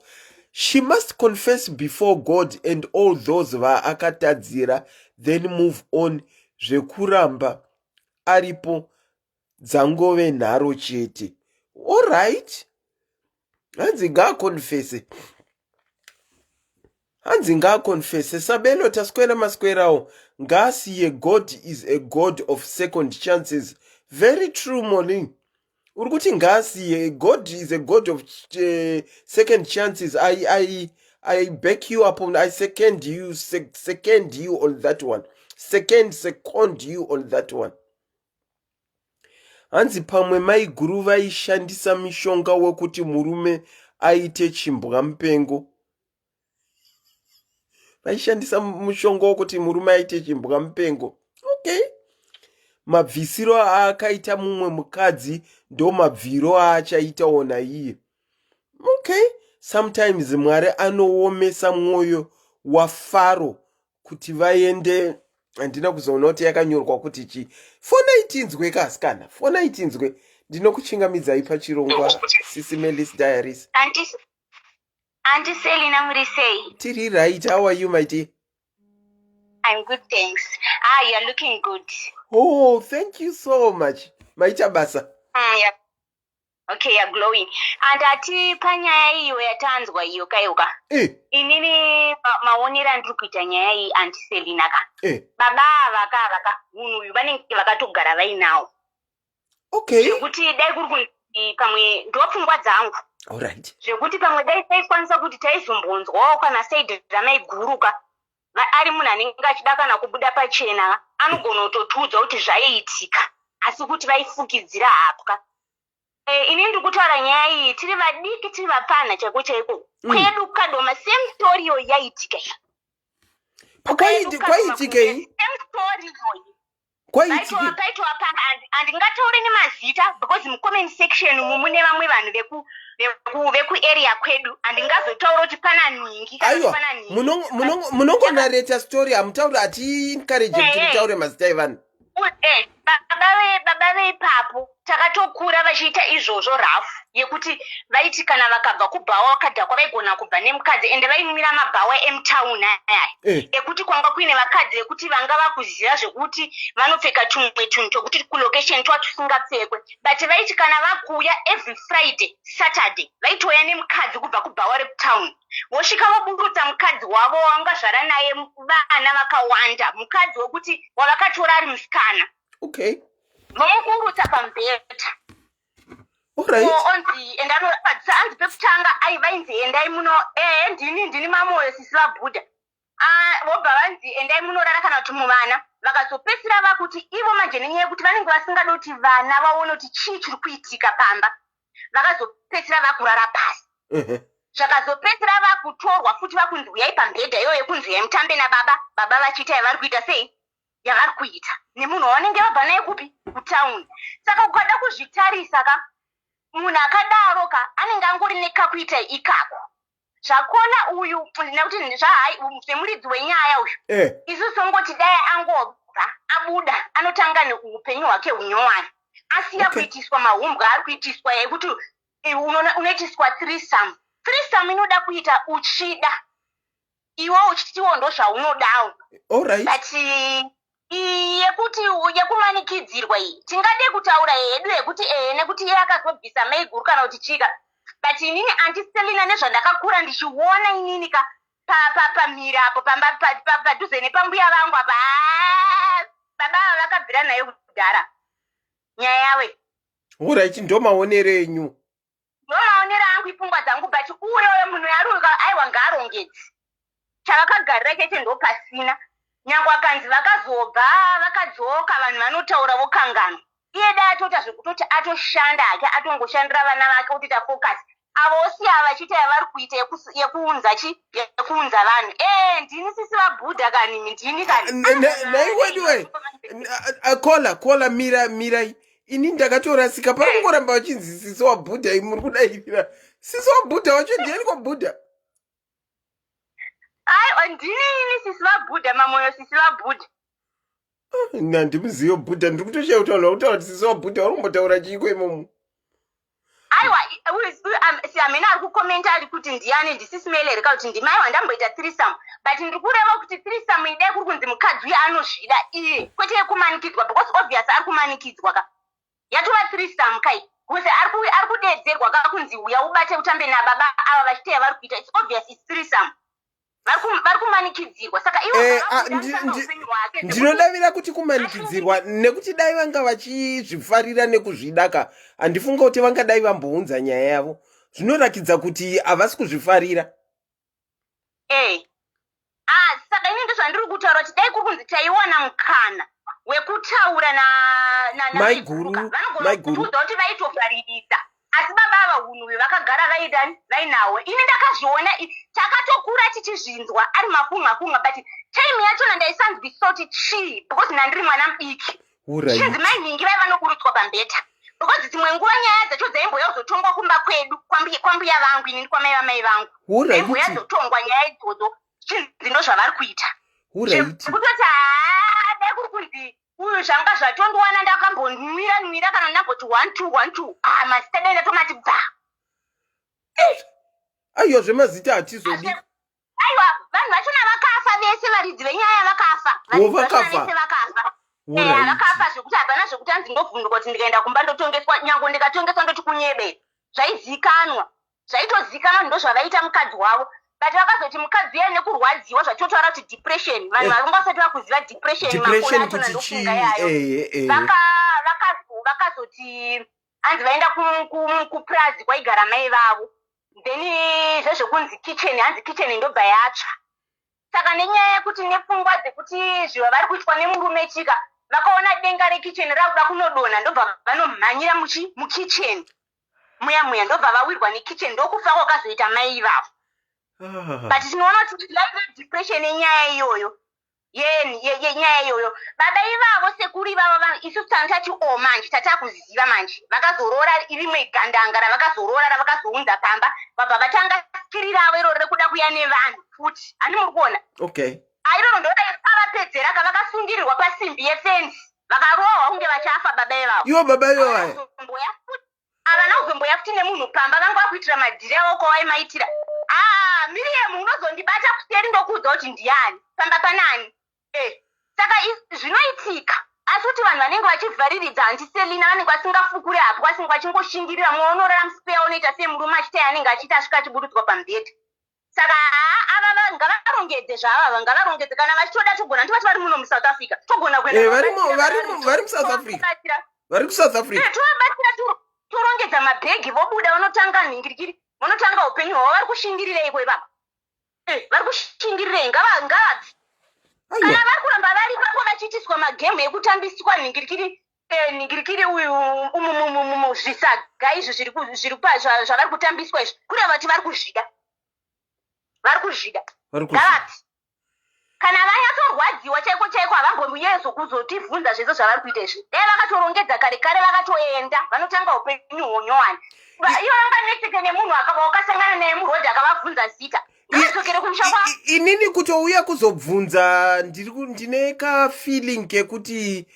She must confess before God and all those vaakatadzira, then move on. Zvekuramba aripo dzangove nharo chete. Allright, hanzi ngaaconfese, hanzi ngaaconfese. Sabelo, taswera maswerawo. Ngaasiye, God is a God of second chances. Very true, Molin. Uri kuti ngaasiye, God is a God of second chances. I back you up on, I second you, second you on that one, second you on that one. Hanzi pamwe maiguru vaishandisa mishonga wekuti murume aite chimbwa mupengo. Vaishandisa mushonga wekuti murume aite chimbwa mupengo. Okay, mabvisiro aakaita mumwe mukadzi ndo mabviro aachaitawo naiye. Okay, sometimes Mwari anoomesa mwoyo waFaro kuti vaende. Handina kuzoona kuti yakanyorwa kuti chii. Fonai tinzwe kasikana, fonai tinzwe. Ndinokuchingamidzai pachirongwa Sisi Melis Diaries. Auntie Selina muri sei? Tiri right. How are you my dear? I'm good thanks. Ah, you're looking good. Oh, thank you so much. Maita basa. Yeah. Okay, you're glowing. And ati panyaya iyo yatanzwa iyo kaiuka. Eh. Inini maonero andiri kuita nyaya iyi Auntie Selina ka. Eh. Baba ava ka ava ka hunhu uyu vanenge vakatogara vainawo. Okay. Zvekuti dai kuri kunzi pamwe ndopfungwa dzangu. Alright. Zvekuti pamwe dai taikwanisa kuti taizombonzwawo kana side ramaiguru ka ari munhu anenge achida kana kubuda pachena anogona kutotiudza kuti zvaiitika asi kuti vaifukidzira hapwa. Eh, ini ndiri kutaura nyaya iyi tiri vadiki tiri vapfanha chaiko chaiko kwedu Kadoma same story iyoyi yaitika iyi. Kwaiitikei? Same story iyoyi. Kwaiitikei? Paitwa panga handingataure nemazita because mucomment section umu mune vamwe vanhu vekuarea kwedu handingazotaura kuti pana nhingi kana kuti Aiwa, pana nhingi. Munongonareta story hamutauri hatiencourage kuti mutaure mazita evanhu. Baba veipapo takatokura vachiita izvozvo rafu yekuti vaiti kana vakabva kubhawa vakadhakwa vaigona kubva nemukadzi ende vainwira mabhawa emutauni aya ekuti kwanga kuine vakadzi vekuti vanga vakuziva zvekuti vanopfeka tumwe tunhu twekuti kulocation twa tusingapfekwe but vaiti kana vakuuya every Friday Saturday vaitouya nemukadzi kubva kubhawa rekutauni vosvika voburutsa mukadzi wavo wavangazvara naye vana vakawanda mukadzi wekuti wavakatora ari musikana. Vomuburutsa pamubhedha. Alright. Onzi enda anzi pekutanga ai vainzi endai muno ehe ndini mamoyo sisi vabhuda. Vobva vanzi endai munorara kana kuti muvana vakazopedzisira vakuti ivo manje nenyaya yekuti vanenge vasingadi kuti vana vaone kuti chii chiri kuitika pamba vakazopedzisira vakurara pasi. Zvakazopedzisira vakutorwa futi vakunzi uyai pamubhedha iyoyo yekunzi uyai mutambe nababa baba vachiita yavari kuita sei yavari kuita nemunhu wavanenge vabva naye kupi kutauni. Saka ukada kuzvitarisa ka munhu akadaro ka anenge angori nekakuita ikako. Zvakona uyu nekuti zvahai semuridzi wenyaya uyu. Isu songoti dai angobva abuda anotanga neupenyu hwake hunyowani. Asiya kuitiswa mahumbwa ari kuitiswa ekuti unoitiswa threesome. Threesome inoda kuita uchida. Iwe uchitiwo ndozvaunodawo. Alright. But iyi yekuti yekumanikidzirwa iyi tingade kutaura hedu yekuti ehe nekuti iye akazobvisa maiguru kana kuti chika. But inini Auntie Selina nezvandakakura ndichiona inini ka pamhiri apo pamba padhuze nepambuya vangu apa. Baba ava vakabvira nayo kudhara nyaya yawe. Alright, ndo maonero enyu. Ndo maonero angu ipfungwa dzangu but uyoyo munhu yaruka aiwa ngaarongedze. Chavakagarira chete ndo pasina. Nyangwe akanzi vakazobva vakadzoka vanhu vanotaura vokanganwa. Iye dai atoita zvekutoti atoshanda hake atongoshandira vana vake otoita focus. Avo osiya vachiita yavari kuita yekuunza chi yekuunza vanhu. Ndini sisi vaBhuddha kani ndini kani. Nhai wedu we. Kola, kola mira mirai. Ini ndakatorasika pari kungoramba vachinzi sisi waBhuddha imi muri kudairira. Sisi waBhuddha wacho ndiani kwaBhuddha? Aiwa ndini ini sisi vaBhuddha mamoyo sisi vaBhuddha. Handimuzivi Bhuddha ndiri kutoshaya kuti vanhu vakutaura kuti sisi waBhuddha vari kumbotaura chiiko imomo. Aiwa si amene ari kukomenta ari kuti ndiani ndisisi Mele here kana kuti ndimai aiwa ndamboita threesome but ndiri kureva kuti threesome idai kuri kunzi mukadzi uye anozvida iye kwete yekumanikidzwa because obvious ari kumanikidzwa ka. Yatova threesome kai because ari kudedzerwa ka kunzi uya ubate utambe nababa ava vachiita yavari kuita it's obvious it's threesome. Vari kumanikidzirwa saka ivo vava kuda kutanga upenyu hwake sekuti Ndinodavira kuti kumanikidzirwa nekuti dai vanga vachizvifarira nekuzvida ka handifunga kuti vangadai vambounza nyaya yavo. Zvinoratidza kuti havasi kuzvifarira. Saka ini ndozvandiri kutaura kuti dai kuri kunzi taiwana mukana wekutaura na Maiguru, Maiguru ka, vanogona Maiguru. kutiudza kuti vaitofaririsa. Asi baba ava hunhu uyu vakagara vaidani vainawo. Ini ndakazviona takatokura tichizvinzwa ari makunga kunga but time yachona ndaisanzwisisa kuti chii because ndandiri mwana mudiki. Chinzi mai nhingi vaiva nokurutswa pambeta because dzimwe nguva nyaya dzacho dzaimbouya kuzotongwa kumba kwedu kwambuya vangu inini kwamai vamai vangu. Dzaimbouya dzotongwa nyaya idzodzo chinzi ndo zvavari kuita. Zvekutoti haa dai kuri kunzi uyu zvanga zvatondiwana ndakambonwira nwira kana ndamboti 1 2 1 2 mazita dai ndatomati bva. Aiwa, zvemazita hatizodi. Aiwa, vanhu vachona vakafa vese, varidzi venyaya vakafa. Wo, vakafa. Vese vakafa. Eya, vakafa zvekuti hapana zvekuti anzi ndovhunduka kuti ndikaenda kumba ndotongeswa. Nyange ndikatongeswa ndoti kunyebe. Zvaizikanwa, zvaitozikanwa ndozvavaita mukadzi wavo, but vakazoti mukadzi uya nekurwadziwa, zvatotaura kuti depression, vanhu vanga vasati vakuziva depression, makore depression achona kuti chii? ndofunga yayo. Vakazoti hanzi vaenda kupurazi kwaigara mai vavo, then zvezvekunzi kitchen, hanzi kitchen ndobva yatsva. Saka nenyaya yekuti nepfungwa dzekuti zviva vari kuitwa nemurume chika, vakaona denga rekitchen rakuda kunodonha, ndobva vanomhanyira mukitchen muya muya, ndobva vawirwa nekitchen, ndokufa kwakazoita mai ivavo. But tinoona kuti yaive depression yenyaya iyoyo, yenyaya iyoyo. Baba ivavo, sekuru ivavo, isusu tanga tati o manje tatakuziva manje, vakazoroora rimwe gandanga ravakazoroora, ravakazounza pamba, vabva vatanga skiri ravo iroro rekuda kuya nevanhu futi. Hani muri kuona? Okay. Airoro ndoravapedzera ka, vakasungirirwa pasimbi yefenzi, vakarohwa kunge vachafa baba ivavo. Ivo baba ivo vaya. Havana kuzomboya futi nemunhu pamba, vanga vakuitira madhiri avo kwawaimaitira. Aa, Miriam, unozondibata kuseri, ndokuudza kuti ndiani pamba panani. Saka zvinoitika, asi kuti vanhu vanenge vachivhariridza, handiselina, vanenge vasingafukuri hapo, vasinge vachingoshingirira. Mumwe unorara muspeya, unoita sei murume achiita yaanenge achiita, asvika achiburudzwa pamubhedha. Saka haa, ava ngavarongedze zvavava, ngavarongedze kana vachitoda. Togona tovati vari muno muSouth Africa, togona kuenda. Vari muSouth Africa, vari kuSouth Africa. Tovabatsira, torongedza mabhegi, vobuda, vanotanga nhingirikiri, vanotanga upenyu hwavo. Vari kushingirireiko ipapa? Vari kushingirirei? Ngavabve kana vari kuramba vari ipapo vachiitiswa magemu ekutambiswa nhingirikiri, nhingirikiri uyu zvisaga izvi zviri zvavari kutambiswa izvi, kureva kuti vari kuzvida, vari kuzvida. Ngavabve kana vanyatsorwadziwa chaiko chaiko. Havamboyezo kuzotivhunza zvese zvavari kuita izvi. Dai vakatorongedza kare kare, vakatoenda, vanotanga upenyu hwonyowani. Ivo vanganetseke nemunhu wakasangana naye murodhi akavabvunza zita? Ngavadzokere kumusha kwavo. Inini kutouya kuzobvunza, ndine kafeeling kekuti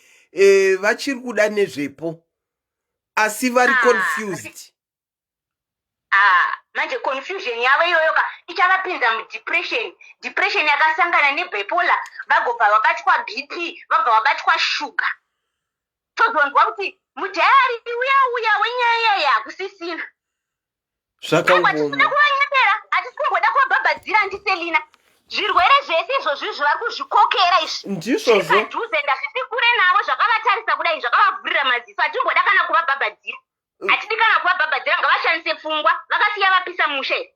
vachiri kuda nezvepo, asi vari confused. Ah, manje confusion yavo iyoyo ka ichavapinza mudepression. Depression yakasangana nebipolar, vagobva vabatwa BP, vabva vabatwa shuga. Tozonzwa kuti mudhayari uya uya wenyaya iya hakusisina. Zvakaoma. Tisina kuvanyepera, hatisi kumboda kuvabhabhadzira, andiselina. Zvirwere zvese izvozvi izvi vari kuzvikokera izvi. Ndizvozvo. Padhuze, ndazvisi kure navo, zvakavatarisa kudai, zvakavavhurira maziso. Hatimboda kana kuvabhabhadzira, hatidi kana kuvabhabhadzira. Ngavashandise pfungwa, vakasiya vapisa mushe.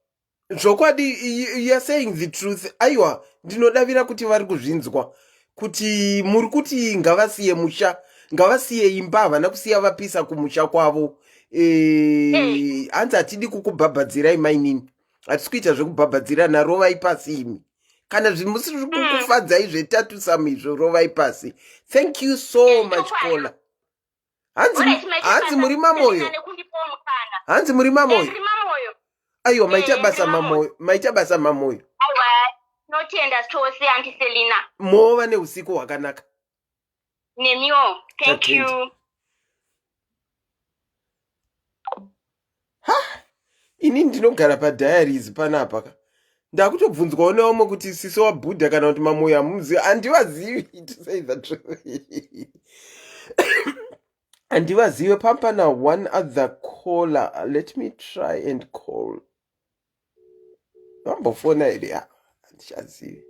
Zvokwadi, you are saying the truth. Aiwa, ndinodavira kuti vari kuzvinzwa kuti muri kuti ngavasiye musha, ngavasiye imba. Havana kusiya vapisa kumusha kwavo. Hanzi hatidi kukubhabhadzirai mainini, hatisi kuita zvekubhabhadzirana. Rovai pasi imi kana zvimusiri kukufadzai zvetatusam izvo, rovai pasi. Thank you so much, caller. Hanzi muri Mamoyo, hanzi muri Mamoyo. Aiwa, maita basa Mamoyo, maita basa Mamoyo. Aiwa, tinotenda chose, antiselina. Mova neusiku hwakanaka. Nemiwo, thank you. Ha, ini ndinogara padiaries panapa ka, ndakutobvunzwawo nevamwe kuti siso wabhudha kana kuti Mamoyo hamuzivi. Handivazivi, to say the truth handivazive. Pampana one other caller, let me try and call. Vambofona here? Handichazivi.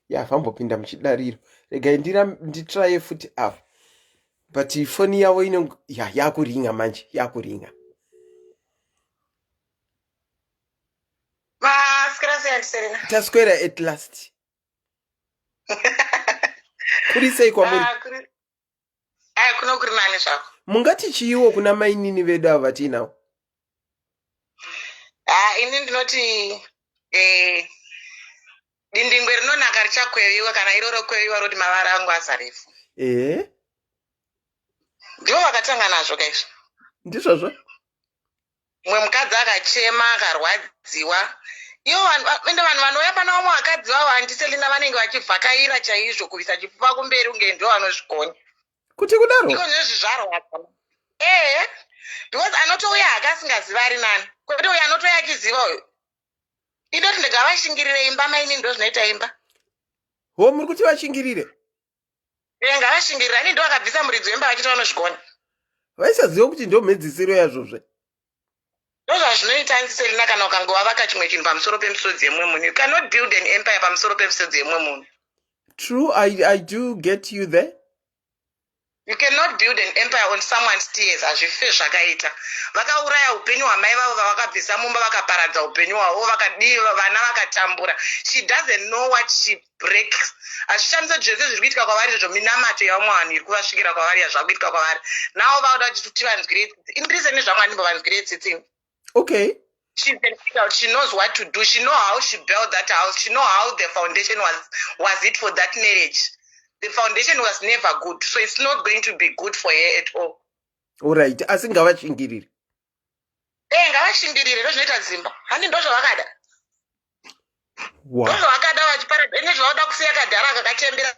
Ya, vambopinda muchidariro. Regai nditraye futi apa, but foni yavo ino ya yakuringa manje, yakuringa. Taswera at last. Kuri sei kwamuri? Ah, kuno kuri nani zvako. Mungati chiiwo kuna mainini vedu ava vatiinawo? Ah, ini ndinoti dindingwe rinonaka richakweviwa kana iro rokweviwa roti mavara angu azarefu. Ndivo vakatanga nazvo kaizvo. Ndizvozvo. Mumwe mukadzi akachema, akarwadziwa. Ivo ende vanhu vanouya pana vamwe vakadzi vavo, andiselina, vanenge vachivhakaira chaizvo, kuisa chipfuva kumberi kunge ndo vanozvigona. Kuti kudaro? Iko nezvizvarwadza, ee. Because anotouya hake asingaziva ari nani. Kwete uyo anotouya achiziva uyo. Indoti ndingavashingirire imba maini ndozvinoita imba. Ho muri kuti vashingirire? Eh, ngavashingirire ini ndovakabvisa muridzi wemba vachiti vanozvigona. Vaisaziva kuti ndomhedzisiro yazvozve. Ndozvazvinoita Aunty Selina kana ukange wavaka chimwe chinhu pamusoro pemisodzi yemumwe munhu. You cannot build an empire pamusoro pemisodzi yemumwe munhu. True, I do get you there. You cannot build an empire on someone's tears. Hazvife zvakaita. Vakauraya upenyu hwamai vavo vavakabvisa mumba vakaparadza upenyu hwavo vakadii vana vakatambura. She doesn't know what she breaks. Hazvishamisi kuti zvese zviri kuitika kwavari izvo minamato yavamwe vanhu iri kuvasvikira kwavari yazvakuitika kwavari. Now vakuda kuti tivanzwire tsitsi. Ini ndiri seni zvangu handimbovanzwire tsitsi. Okay. She's an adult. She knows what to do. She know how she built that house. She know how the foundation was it for that marriage. The foundation was never good. So it's not going to be good for her at all. All right. Asi ngavashingirire. Eh, ngavashingirire ndozvinoita dzimba. Handi ndozvavakada. Wow. Ndozvavakada vachiparadza. Ine zvavada kusiya kadhara kakachembera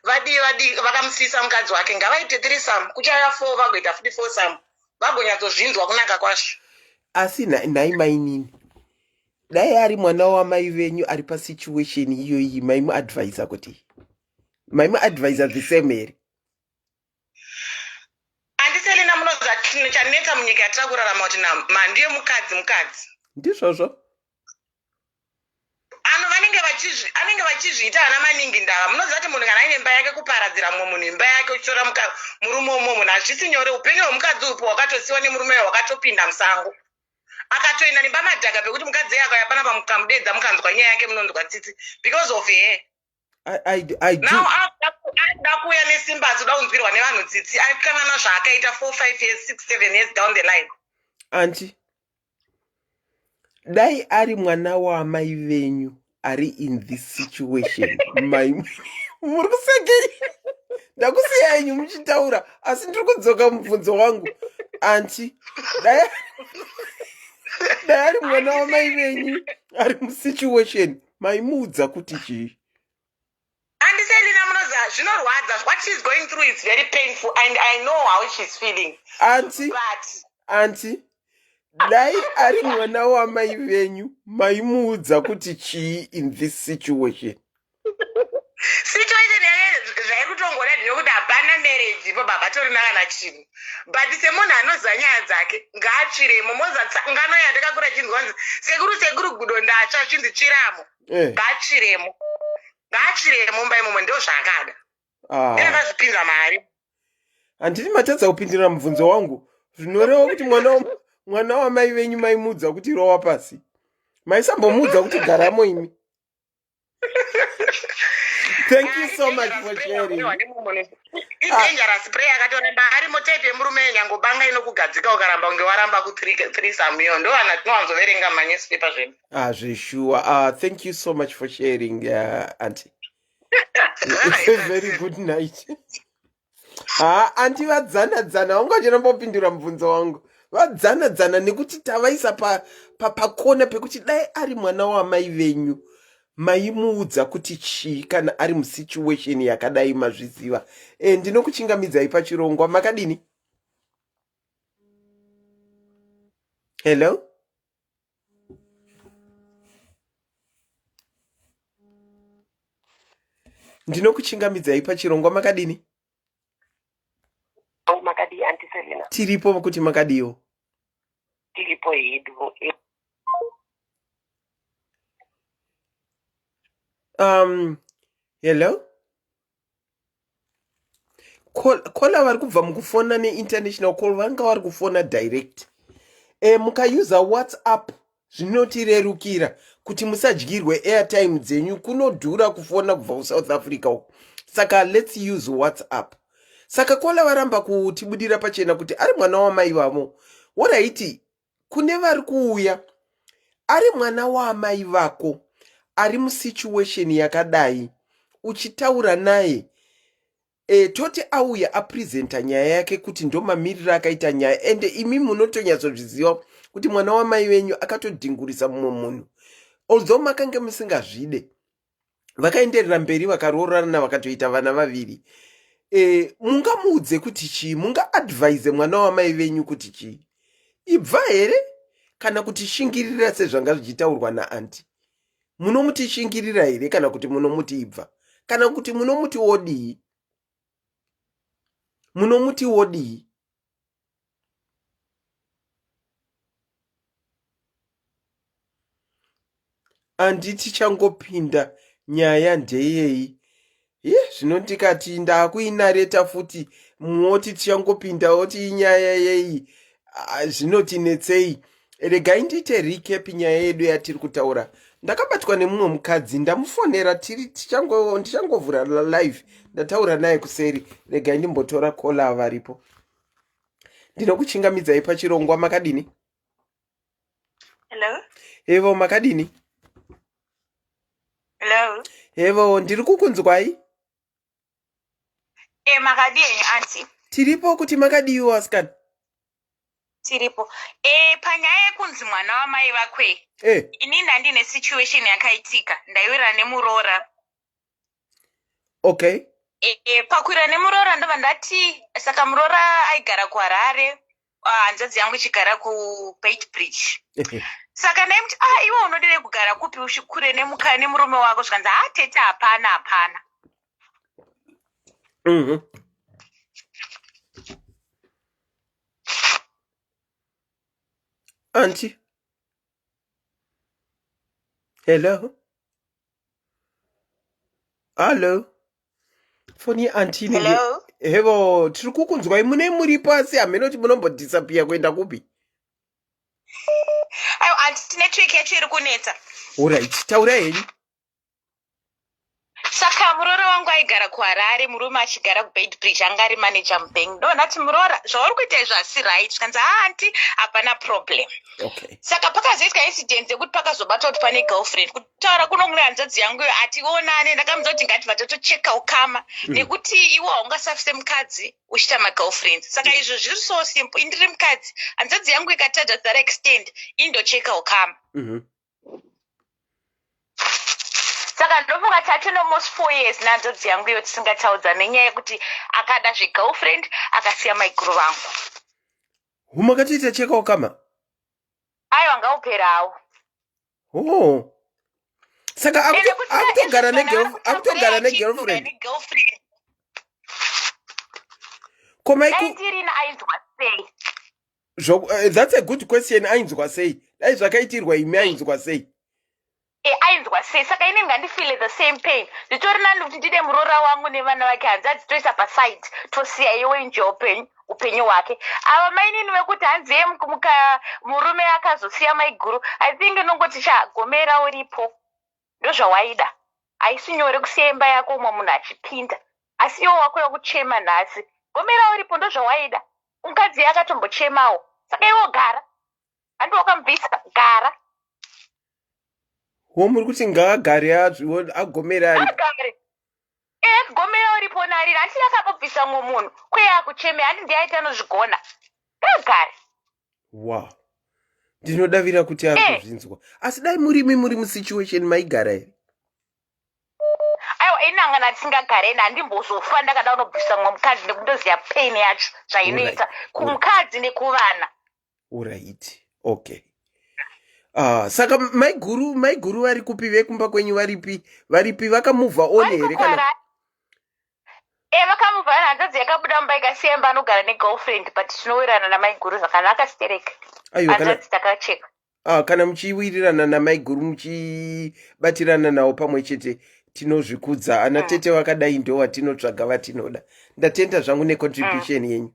vadii vadii vakamusiyisa mukadzi wake. Ngavaite threesome. Kuchaya four vagoita futi foursome. Vagonyatsozvinzwa kunaka kwazvo. Asi nhai mainini dai ari mwana wamai venyu ari pasituation iyoyi maimuadvisa kuti maimuadvisa the same here? Andiselina munoziva chinhu chanetsa munyika yatiri kurarama kuti mhandu yemukadzi mukadzi. Ndizvozvo. Ano vanenge vachizvi anenge vachizviita ana maningi ndava munoziva kuti munhu kana aine imba yake kuparadzira mumwe munhu imba yake uchitora murume womumwe munhu hazvisi nyore upenyu hwemukadzi upi hwakatosiwa nemurume uyo hwakatopinda musango akatoenda nemba madhaka pekuti mukadzi iye akauya panapa mukamudedza mukanzwa nyaya yake munonzwa tsitsi because of her I do. Now akuda kuuya nesimba azoda kunzwirwa nevanhu tsitsi akanganwa zvaakaita 4 5 years 6 7 years down the line. Auntie dai ari mwana waamai venyu ari in this situation mai muri kusekei ndakusiya henyu muchitaura asi ndiri kudzoka mubvunzo wangu anti dai dai ari mwana wamai venyu ari musituation maimuudza kuti chii Andiselina munoziva zvinorwadza what she's going through is very painful and I know how she's feeling. Auntie, but auntie, dai ari mwana wamai venyu maimuudza kuti chii in this situation? Situation yake zvairi kutongona ndinokuti hapana marriage ipo baba torina kana chinhu but semunhu anoziva nyaya dzake ngaatsviremo moza ngano yandakakura chinzwa nzi sekuru sekuru gudo ndatsva chinzi tsviramo eh. ngaatsviremo ngaatsviremo mumba imomo ndozvaakada ah. akazvipinza mari handiti matadza kupindira mubvunzo wangu zvinoreva kuti mwana mwana wamai venyu maimuudza kuti rowa pasi maisambomuudza kuti garamo imi thank you so much for sharing idangerous prayer akatoramba arimo type yemurume nyango banga inokugadzika ukaramba kunge waramba kuthreesome iyo ndo vana tinowanzoverenga manewspaper zvedu ah zveshuwa ah thank you so much for sharing uh, auntie it's a very good night haa anti vadzana dzana vanga vachiramba kupindura mubvunzo wangu vadzana dzana nekuti tavaisa pakona pa, pa pekuti dai ari mwana wamai venyu maimuudza kuti chii kana ari musituation yakadai mazviziva e, ndinokuchingamidzai pachirongwa makadini hello ndinokuchingamidzai pachirongwa makadini makadii anti Selina tiripo kuti makadiwo tiripo hedu hello Caller vari kubva mukufona neinternational call vanga vari kufona direct e, mukayuza whatsapp zvinotirerukira kuti musadyirwe airtime dzenyu kunodhura kufona kubva kusouth africa uko saka let's use whatsapp saka caller varamba kutibudira pachena kuti ari mwana wamai vavo woraiti kune vari kuuya ari mwana waamai vako ari musituation yakadai uchitaura naye e, toti auya apresenta nyaya yake kuti ndomamiriro akaita nyaya ende imi munotonyatsozviziva kuti mwana wamai venyu akatodhingurisa mumwe munhu although makange musingazvide vakaenderera mberi vakaroorana vakatoita vana vaviri. E, mungamuudze kuti chii? Mungaadvise mwana wamai venyu kuti chii? Ibva here kana kuti shingirira sezvanga zvichitaurwa naanti? Munomuti shingirira here kana kuti munomuti ibva? Kana kuti munomuti wodii? Munomuti wodii? Andi tichangopinda nyaya ndeyei? Ye zvino ndikati ndakuinareta futi moti tichangopinda oti inyaya yei ah, zvinotinetsei. Regai ndiite recap nyaya yedu yatiri kutaura. Ndakabatwa nemumwe mukadzi ndamufonera tiri tichango ndichangovhura live ndataura naye kuseri. Regai ndimbotora kola varipo. Ndinokuchingamidzai pachirongwa makadini? Hello? Hevo makadini? Hello? Hevo ndiri kukunzwai. Eh, makadii henyu auntie? Tiripo kuti makadiiwo asikana? Tiripo. Eh, panyaya yekunzi mwana wamai vakwe. Eh. Ini ndandine situation yakaitika. Ndaiwirana nemuroora. Okay. E, e, pakuwirana nemuroora ndobva ndati saka muroora aigara kuHarare ah, hanzvadzi yangu ichigara kuBeitbridge. Saka ndaimuti ah iwe unodirei kugara kupi ushi kure nemuka nemurume wako zvikanzi ah tete hapana hapana. Auntie. Hello. Hallo. Foni yeauntie inenge Hello. Hevo, tiri kukunzwai mune muripo asi hameno kuti munombodisappear kuenda kupi. Aiwa auntie network yacho iri kunetsa. Alright, taurai henyu. Saka muroora wangu aigara kuHarare, murume achigara kuBeitbridge, anga ari manager mubank. Ndobva ndati muroora zvauri kuita izvi hasi right. Zvikanzi haa auntie hapana problem. Okay. Saka pakazoitwa incident yekuti pakazobatwa kuti pane girlfriend. Kutaura kuno kune hanzvadzi yangu iyo ationane ndakamudza kuti ngatibva totocheka ukama nekuti iwe haungasafise mukadzi uchiita magirlfriends. Saka izvo zviri so simple. Ini ndiri mukadzi, hanzvadzi yangu ikatadza to that extent, indocheka ukama. Saka ndofunga tatine almost 4 years nehanzvadzi yangu iyo tisingataudzane nenyaya yekuti akada zvegirlfriend akasiya maiguru vangu. Humakatoita cheka ukama? Aiwa ngaupere hawo. Oh. Saka akutogara akutogara negirlfriend. Ko maiku Dai ainzwa sei? That's a good question. Ainzwa sei? Dai zvakaitirwa imi ainzwa sei? E, ainzwa sei? Saka ini ngandifile the same pain. Nditori nani kuti ndide muroora wangu nevana vake hanzvadzi toisa paside tosiya iwe enjoy upenyu hwake. Ava mainini vekuti hanzi ye murume akazosiya maiguru, I think inongoti chagomera uripo. Ndozvawaida. Haisi nyore kusiya imba yako umwe munhu achipinda. Asi iwe wakuya kuchema nhasi. Gomera uripo ndozvawaida. Mukadzi akatombochemawo. Saka iwe gara. Handi wakamubvisa gara. Wo muri kuti ngaagare agomere ari. Agare. Eh, gomera uripo narira. Handi akambobvisa mumwe munhu. Kwe akucheme handi ndiye aita anozvigona. Ngaagare. Wow. Ndinodavira kuti ari kuzvinzwa. Asi dai murimi muri musituation maigara here? Aiwa ini anga ndisingagare ini handimbozofa ndakada kunobvisa mumwe mukadzi nekundoziva pain yacho zvainoita kumukadzi nekuvana. Alright. Okay. Saka maiguru vari kupi vekumba kwenyu varipi? Varipi vakamuvha on here kana? Vakamuvha on, hanzvadzi yakabuda mumba ikasiya imba anogara negirlfriend but tinowirirana namaiguru zvakanaka sterek. Hanzvadzi takacheka. Kana muchiwirirana namaiguru muchibatirana nawo pamwe chete tinozvikudza. Ana tete vakadai ndo vatinotsvaga vatinoda. Ndatenda zvangu necontribution yenyu.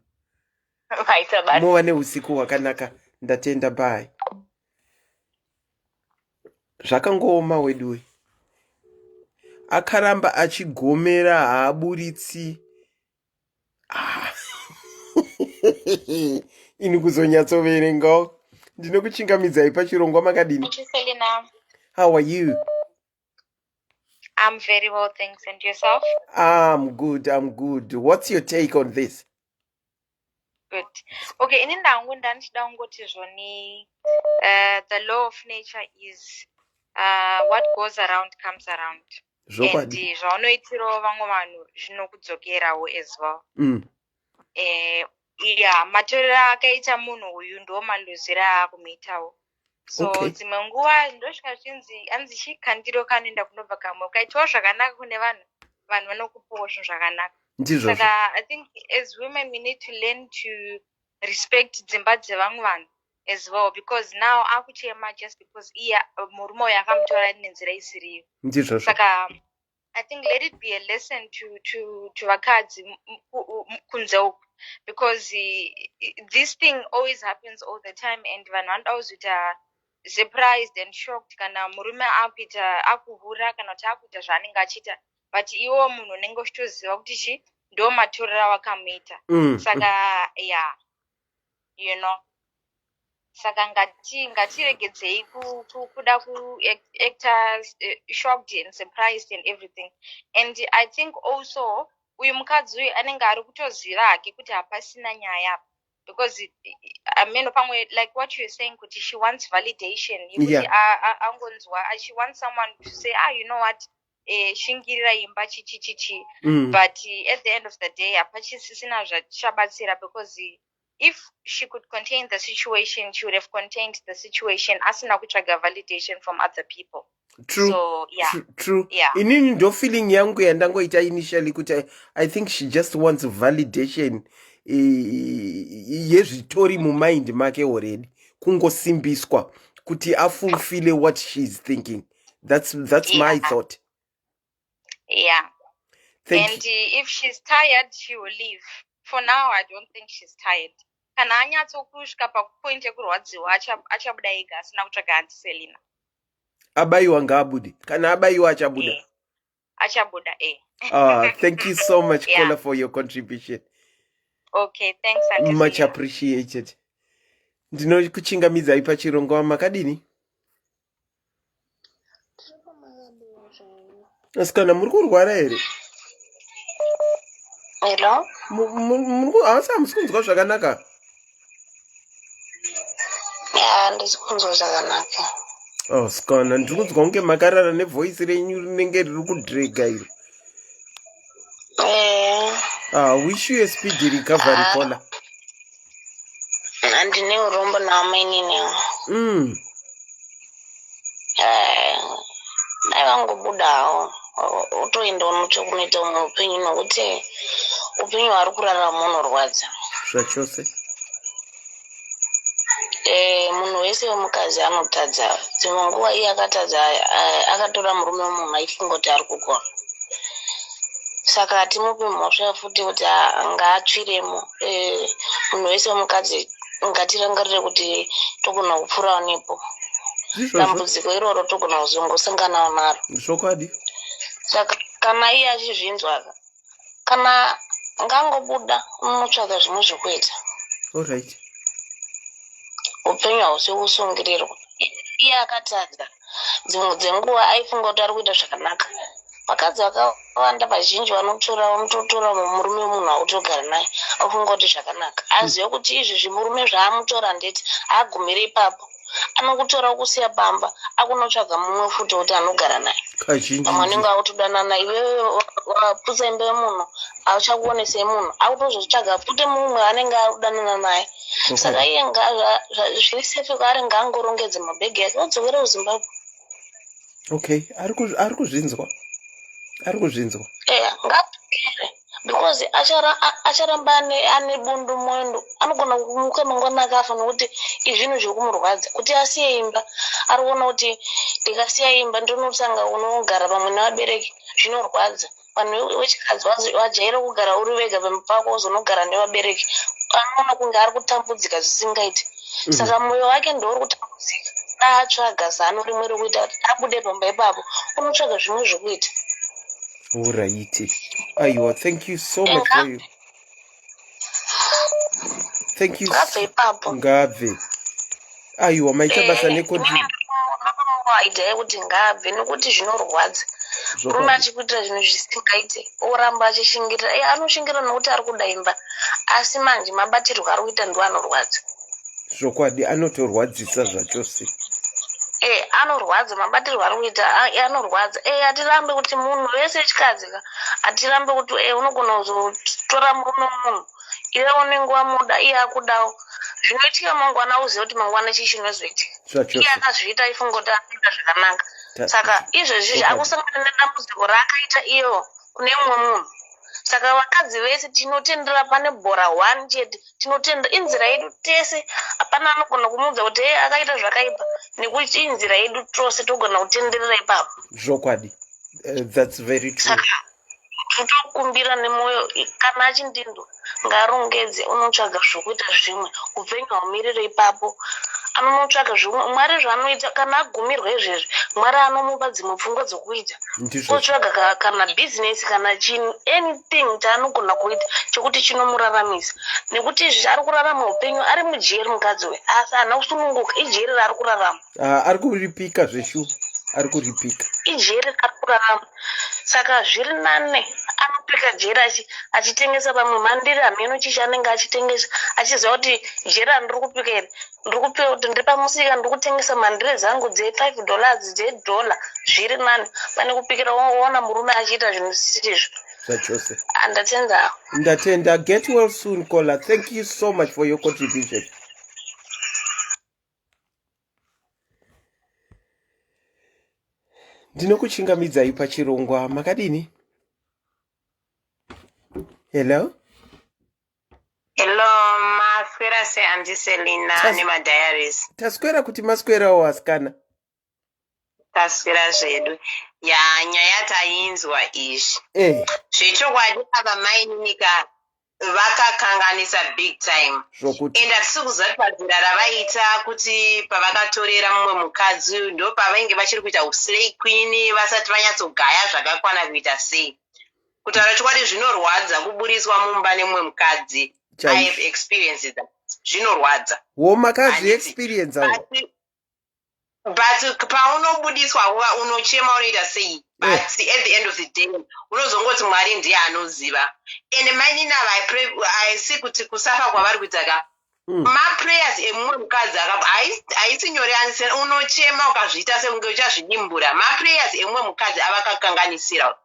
Mova neusiku hwakanaka. Ndatenda, bye. Zvakangooma weduwe. Akaramba achigomera haaburitsi. Ini kuzonyatsoverengawo. Ndinokuchingamidzai pachirongwa makadini? Selina. How are you? I'm very well, thanks. And yourself? I'm good, I'm good. What's your take on this? Good. Okay, ini ndangu ndandichida kungoti zvoni the law of nature is what goes around comes around. Zvokwadi. And zvaunoitirawo vamwe vanhu zvinokudzokerawo as well. Ya, matorero akaita munhu uyu ndo maluziro aakumuitawo. So dzimwe nguva ndosvika zvichinzi hanzi chikandiro kanoenda kunobva kamwe. Ukaitawo zvakanaka kune vanhu, vanhu vanokupawo zvinhu zvakanaka. Ndizvozvo. Saka I think as women we need to learn to respect dzimba dzevamwe vanhu as well, because now akuchema just because iye murume uyu akamutora nenzira isiriyo. Ndizvozvo. Saka I think let it be a lesson to vakadzi kunze uku, because this thing always happens all the time, and vanhu vanoda kuzoita surprised and shocked kana murume akuita, akuhura, kana kuti akuita zvaanenge achiita, but iwo munhu unenge uchitoziva kuti chi ndo matorero awakamuita. Saka yeah, saka ngatiregedzei kuda kuacta shocked and surprised and everything. And I think also uyu mukadzi uyu anenge ari kutoziva hake kuti hapasina nyaya apa, because ameno pamwe, like what you're saying, kuti she wants validation yekuti angonzwa, she wants someone to say, "Ah, you know what, shingirira imba, chichi chichi." But at the end of the day hapachisisina zvachichabatsira, because if she could contain the situation, she would have contained the situation asina kutsvaga validation from other people. True. So yeah. True. Yeah. Inini ndo feeling yangu yandangoita initially kuti I think she just wants validation yezvitori mumind make already, kungosimbiswa kuti afulfile what she's thinking. That's my thought. Thank And if she's tired, she will leave. For now I don't think she's tired. Kana anyatsokusvika pakupoint yekurwadziwa, achabuda ega asina kutsvaga Auntie Selina. Abayiwa ngaabude. Kana abayiwa achabuda. Eh, achabuda, eh. Thank you so much, Kola, for your contribution. Okay, thanks, Auntie Much Selina. appreciated. Ndinokuchingamidzai pachirongwa. Makadini? Asi kana muri kurwara here? Hello? Asi hamusi kunzwa zvakanaka? Ya, ndisi kunzwa zvakanaka. Oh, sikana, ndiri kunzwa kunge makarara nevoice renyu rinenge riri kudrega iro. Ah, wish you a speedy recovery, Kola. Handine urombo naamainini. Dai vangobudawo, utoenda unotsva kunoita umwe upenyu, nokuti upenyu hwari kurarama unorwadza. Zvachose. Munhu wese wemukadzi anotadza. Dzimwe nguva iye akatadza, akatora murume wemunhu aifunga kuti ari kugona, saka hatimupi mhosva futi kuti ngaatsviremo. Munhu wese wemukadzi, ngatirangarire kuti togona kupfuurawo nepo Ndizvozvo. dambudziko iroro, togona kuzongosanganawo naro. Zvokwadi. Saka kana iye achizvinzwa, kana ngangobuda unotsvaga zvimwe zvekuita. Allright. Upenyu hausi kusungirirwa. Iye akatadza. Dzimwe dzenguva aifunga kuti ari kuita zvakanaka. Vakadzi vakawanda vazhinji vanotora, vanototora murume wemunhu autogara naye, afunga kuti zvakanaka, azive kuti izvi zvimurume zvaamutora ndeti haagumire ipapo, anokutora okusiya pamba, akunotsvaga mumwe futi kuti anogara naye. Kazhinji. Vamwe vanenge vakutodanana, iwewe waputsa imba yemunhu, auchakuonesei munhu, akutozotsvaga futi mumwe anenge akudanana naye. Saka iye zviri safe kwaari, ngaangorongedze mabhegi ake odzokera kuZimbabwe. Okay, ari kuzvinzwa, ari kuzvinzwa. Eya, ngaadzokere, because acharamba ane bundu moyo. Anogona kumuka mangwana akafa, nokuti izvinhu zviri kumurwadza kuti asiye imba. Ari kuona kuti ndikasiya imba ndinotsanga unogara pamwe nevabereki, zvinorwadza. Vanhu vechikadzi vajaira kugara uri vega pamba pako, uzonogara nevabereki, anoona kunge ari kutambudzika zvisingaiti. Saka mwoyo wake ndouri kutambudzika. Atsvaga zano rimwe rekuita kuti abude pamba ipapo, unotsvaga zvimwe zvekuita. Alright, aiwa, thank you so much for you, thank you. Ngabve ipapo. Ngabve, aiwa, maita basa necontrib Idea yekuti ngaabve, nekuti zvinorwadza murume achikuitira zvinhu zvisingaite, oramba achishingirira. Anoshingirira nokuti ari kuda imba, asi manje mabatirwo ari kuita ndo anorwadza. Zvokwadi, anotorwadzisa zvachose. E, anorwadza mabatirwo ari kuita anorwadza. E, hatirambe kuti munhu vese wechikadzi ka, hatirambe kuti e, unogona kuzotora murume wemunhu iwe unenge wamuda iye akudawo. Zvinoitika mangwana uzive kuti mangwana chii chinozoitika. Iye akazviita aifunga kuti anoita zvakanaka. Saka izvezvi akusangana nedambudziko raakaita iyo kune mumwe munhu. Saka vakadzi vese tinotendera pane bhora one chete, tinotenda inzira yedu tese. Hapana anogona kumuudza kuti hey, akaita zvakaipa nekuti inzira yedu tose togona kutenderera ipapo. Zvokwadi. That's very true. Saka totokumbira nemwoyo kana achindinzwa ngaarongedze unotsvaga zvokuita zvimwe upenyu haumirire ipapo anonotsvaga zvimwe mwari zvaanoita kana agumirwa izvezvi mwari anomupa dzimwe pfungwa dzokuita otsvaga kana bhizinesi kana chinhu anything chaanogona kuita chekuti chinomuraramisa nekuti izvi ari kurarama upenyu ari mujeri mukadzi uyu asi haana kusununguka ijeri raari kurarama Ah, ari kuripika zveshuwa ari kuripika ijeri raari kurarama saka zviri nane anopika jeri achitengesa pamwe mhandiri hameno chii chaanenge achitengesa achiziva kuti jeri randiri kupika iri ndiri kupika kuti ndiri pamusika ndiri kutengesa mhandiri dzangu dze5 dollars dzedollar zviri nani pane kupikira woona murume achiita zvinhu zvisizvo zvachose Ndatenda. Ndatenda. Get well soon caller, thank you so much for your contribution. Ndinokuchingamidzai pachirongwa, makadini? Hello. Hello, maswera sei Auntie Selina nemadiaries? Taswera kuti maswerawo asikana. Taswera zvedu. Ya nyaya tainzwa izvi. Zvechokwadi ava maininika vakakanganisa big time. Zvokuti. And hatisi kuziva kuti pazera ravaita kuti pavakatorera mumwe mukadzi uyu ndo pavainge vachiri kuita uslay queen vasati vanyatsogaya zvakakwana kuita sei. Kutaura chokwadi zvinorwadza kuburitswa mumba nemumwe mukadzi. I have experienced that. Zvinorwadza. Wo makazvi experience awo. But paunobudiswa unochema unoita sei but yeah. At the end of the day unozongoti Mwari ndiye anoziva. And mainini ava I see kuti kusafa kwavari kuita ka maprayers emumwe mukadzi haisi nyore anisena unochema ukazviita sekunge uchazvidimbura maprayers emumwe mukadzi avakakanganisira.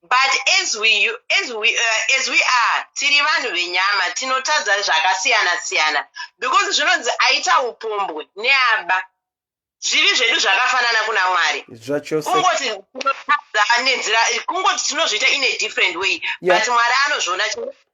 But as we are tiri vanhu venyama tinotadza zvakasiyana siyana because zvinonzi aita upombwe neaba zvivi zvedu zvakafanana kuna Mwari. Zvachose. Kungoti tinotadza nenzira kungoti tinozviita in a different way but Mwari anozviona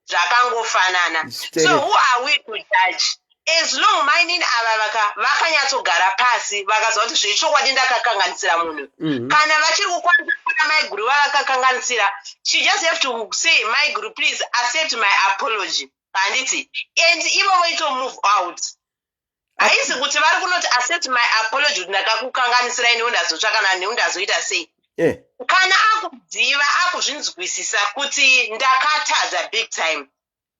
zvakangofanana. So who are we to judge? As long mainini ava vaka vakanyatsogara pasi vakaziva kuti zvechokwadi ndakakanganisira munhu kana vachiri kukwanisa kuona maiguru vavakakanganisira, she just have to say, "Maiguru, please accept my apology," handiti? And ivo voito move out. Haisi kuti vari kunoti accept my apology kuti ndakakukanganisirai newe ndazotsvakana newe ndazoita sei. Kana akuziva akuzvinzwisisa kuti ndakatadza big time,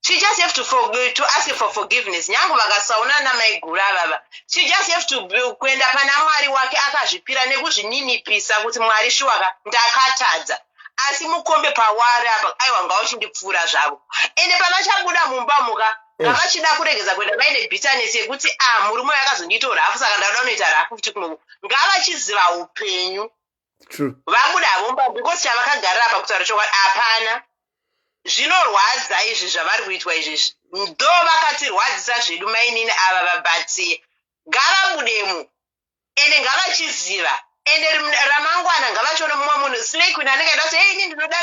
she just have to ask for forgiveness. Nyange vakasaona namaiguru avava, she just have to kuenda pana Mwari wake akazvipira nekuzvininipisa kuti Mwari shuwaka ndakatadza asi mukombe pawari apa aiwa ngauchindipfuura zvavo. Ende pavachabuda mumba muka ngavachida kuregedza kuenda vaine bitterness yekuti a ah, murume uyu akazondiita rafu saka ndauda kunoita rafu futi kunoku. Ngavachiziva upenyu vabuda havo mumba because chavakagarira apa kutaura chokwadi hapana. Zvinorwadza izvi zvavari kuitwa izvizvi ndo vakatirwadzisa zvedu mainini ava vabati ngavabudemo ende ngavachiziva ende ramangwana ngavachiona mumwe munhu slay queen anenge aida kuti hey ini ndinoda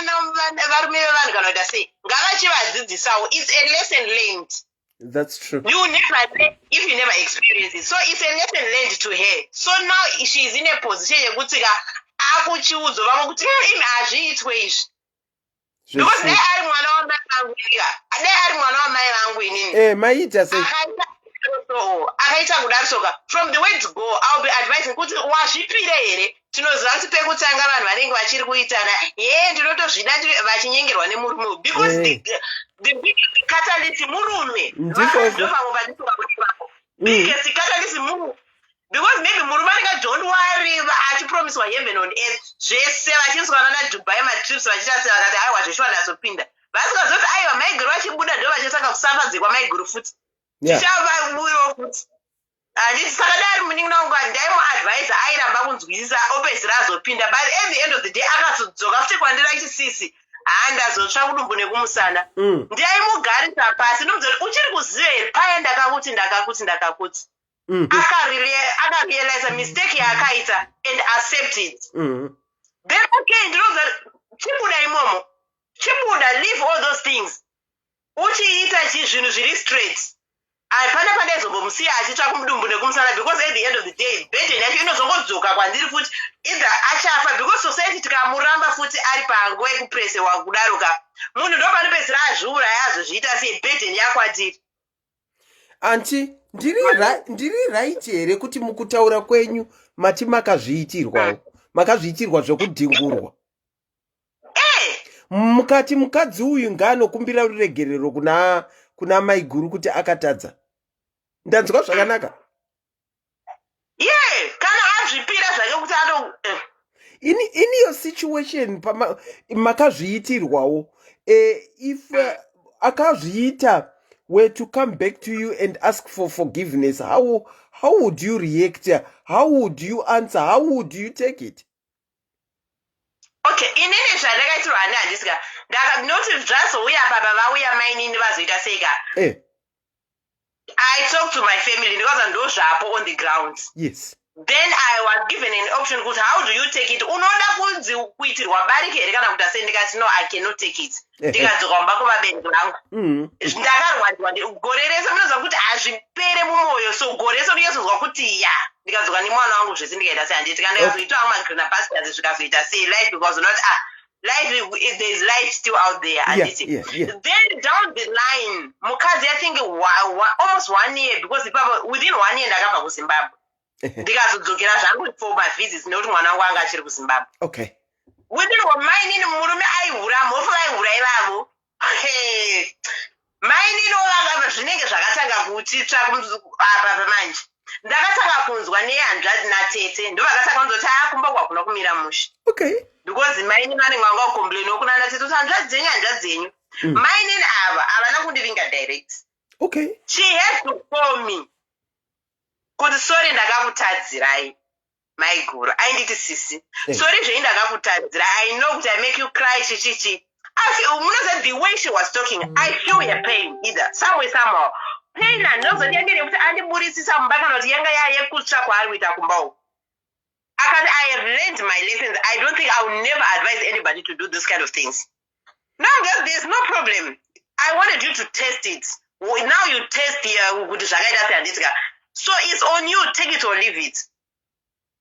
varume vevanhu kana kuita sei ngavachivadzidzisawo. It's a lesson learned. That's true. You never learn if you never experience it. So it's a lesson learned to her. So now she is in a position yekuti ka akuchiudzwa vamwe kuti imi hazviitwe izvi because dai ari mwana wamai vangu dai ari mwana wamai vangu inini Maita sei? Akaita kudaro soka from the word go I'll be advising kuti wazvipire here. Tinoziva kuti pekutanga vanhu vanenge vachiri kuitana ye ndinotozvida vachinyengerwa nemurume because the biggest catalyst murume. Ndizvozvo. Ndopamwe pandisikakuipapo biggest catalyst murume because maybe murume anenge don't worry achipromiswa heaven on earth zvese vachinzwana naDubai matrips vachiita se vakati aiwa zveshuwa ndazopinda vasingazoti aiwa maiguru vachibuda ndo vachatanga kusafadzikwa maiguru futi tichavabuyiwo futi. Handiti saka dai ari munin'ina wangu ndaimuadvisa airamba kunzwisisa opedzisira azopinda but at the end of the day akazodzoka futi kwandiri achiti sisi haa ndazotsva kudumbu nekumusana. Ndaimugarisa pasi ndomudza kuti uchiri kuziva here paya ndakakuti ndakakuti ndakakuti. Akarealiza mistake yaakaita and accept it. Then okay ndinoudza chibuda imomo chibuda leave all those things uchiita chi zvinhu zviri straight hapana pandaizombomusiya achitsva kumudumbu nekumusana because at the end of the day burden yacho inozongodzoka kwandiri futi either achafa because society tikamuramba futi ari panguva yekupresewa kudaro ka munhu ndopanopedzisira azviuraya azozviita sei burden yakwatiri. Anti ndiri ndiri right here kuti mukutaura kwenyu mati makazviitirwawo makazviitirwa zvekudhingurwa? Mukati mukadzi uyu ngaanokumbira ruregerero kuna maiguru kuti akatadza. Ndanzwa zvakanaka? Ye, kana azvipira zvake kuti ato. In your situation makazviitirwawo, if akazviita were to come back to you and ask for forgiveness, how would you react? How would you answer? How would you take it? Okay, inini zvandakaitirwa hani handisika noti zvazouya baba vauya mainini vazoita seika. I talk to my family because ndo zvapo on the ground. Then I was given an option kuti how do you take it, unoda kunzi kuitirwa barike here kana kuti sei? Ndikati no, I cannot take it. Ndikadzoka kumba kuvabereki vangu. Ndakarwadziwa gore rese, munoziva kuti hazvipere mumwoyo, so gore rese ndinyatsonzwa kuti ya, ndikadzoka nemwana wangu zvese ndikaita sei handiti kana ndikazoitawo magreener pastures zvikazoita sei life because not ah life, there is life still out there handiti. Then down the line mukadzi, I think almost one year, because ipapo within one year ndakabva kuZimbabwe ndikazodzokera zvangu for mavisits nekuti mwana wangu anga achiri kuZimbabwe. Within mainini murume aihura, mhofu vaihura ivavo. Mainini vanga zvinenge zvakatanga kutitsva apa pamanje ndakatanga kunzwa nehanzvadzi natete ndo vakatanga kunzwa kuti aa kumba kwakuna kumira mushe. Because mainini vanenge vanga kucomplaina kuna natete kuti hanzvadzi dzenyu, hanzvadzi dzenyu. Mainini ava havana kundivinga direct. She had to call me kuti sorry, ndakakutadzirai maiguru. Ainditi sisi. Sorry zvei ndakakutadzira, I know kuti I make you cry chichichi, asi munoziva the way she was talking, I feel her pain either somewhere somehow pain handinozoti yange nekuti andiburitsisa mumba kana kuti yanga yayekutsva kwaari kuita kumba uku. Akati I have learned my lessons, I don't think I will never advise anybody to do this kind of things. No, there's no problem, I wanted you to test it. Now you test here kuti zvakaita sei handitika, so it's on you, take it or leave it.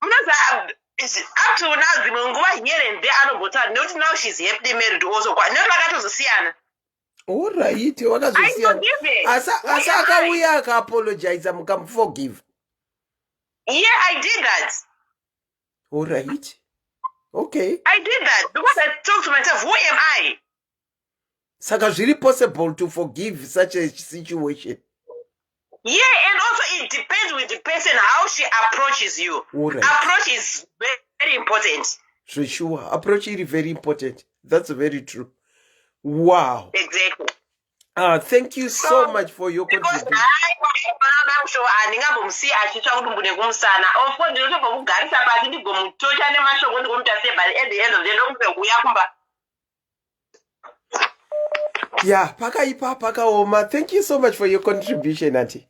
Munoziva up to now dzimwe nguva here and there anombotaura nekuti now she's happily married also nekuti vakatozosiyana. Alright, wakazosiyana, asi akauya akaapologiza mukamuforgive? Yeah, I did that. Alright, okay. I did that because I talked to myself, who am I? Saka zviri possible to forgive such a situation? Yeah, and also it depends with the person, how she approaches you. Approach is very important. Zvesure, approach iri very important, that's very true. Wow. Exactly. Thank you so much for your contribution. Handingambomusiya achitsva kudumbu nekumusana. Of course ndinotobva pasi ndigomutocha nemashoko ndigomuta sei, but at the end of the day ndomupe kuuya kumba. Ya, pakaipa, pakaoma. Thank you so much for your contribution, auntie.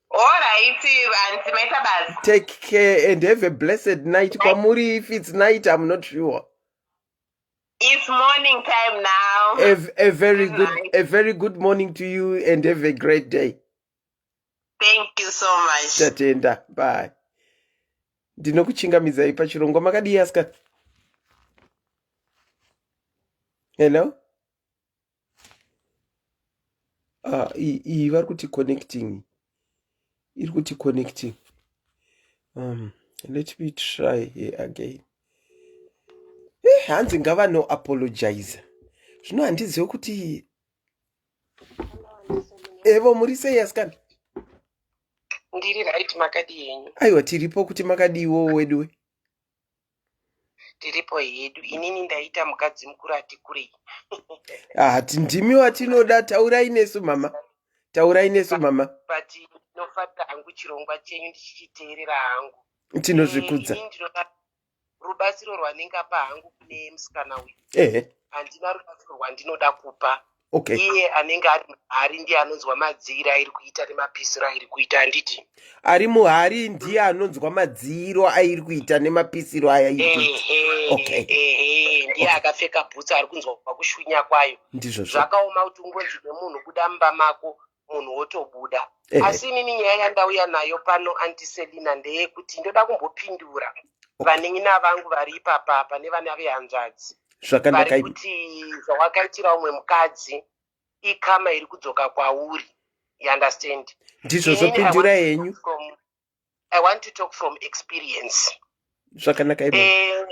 Alright auntie, maita basa. Take care and have a blessed night kwamuri, if it's night, I'm not sure. It's morning time now. A very good night. A very good morning to you and have a great day. Thank you so much. Tatenda, bye. Ndinokuchingamidzai pachirongwa. Makadii asikati? Hello. Iyi vari kuti connecting, iri kuti connecting. Let me try here again. Hanzi ngavanoapologize. Zvino handizive kuti evo muri sei asikana? Ndiri right, makadii henyu? Aiwa, tiripo, kuti makadiwo weduwe? Tiripo hedu. Inini ndaita mukadzi mukuru ati kurei. Ah, ndimi watinoda. Taurai nesu mama, taurai nesu mama. But Ndinofarira hangu chirongwa chenyu ndichichiteerera hangu. Tinozvikudza. Ini ndinoda rubatsiro rwandingapa hangu kune musikana uyu. Ehe. Handina rubatsiro rwandinoda kupa. Okay. Iye anenge ari muhari ndiye anonzwa madziyiro airi kuita nemapisiro airi kuita handiti? Ari muhari ndiye anonzwa madziyiro airi kuita nemapisiro airi kuita. Ehe, Okay. ehe, ndiye akapfeka bhutsu ari kunzwa kushunya kwayo. Ndizvozvo. Zvakaoma kuti ungonzi nemunhu buda mumba mako munhu wotobuda. Ehe. Asi inini nyaya yandauya nayo pano Aunty Selina ndeyekuti ndoda kumbopindura vanin'ina vangu vari ipapa apa nevana vehanzvadzi vari Zvakanaka. kuti zvawakaitira umwe mukadzi ikama iri kudzoka kwauri. You understand? Ndizvozvo Inini I want pindura to henyu. talk from, I want to talk from experience. Zvakanaka imomo.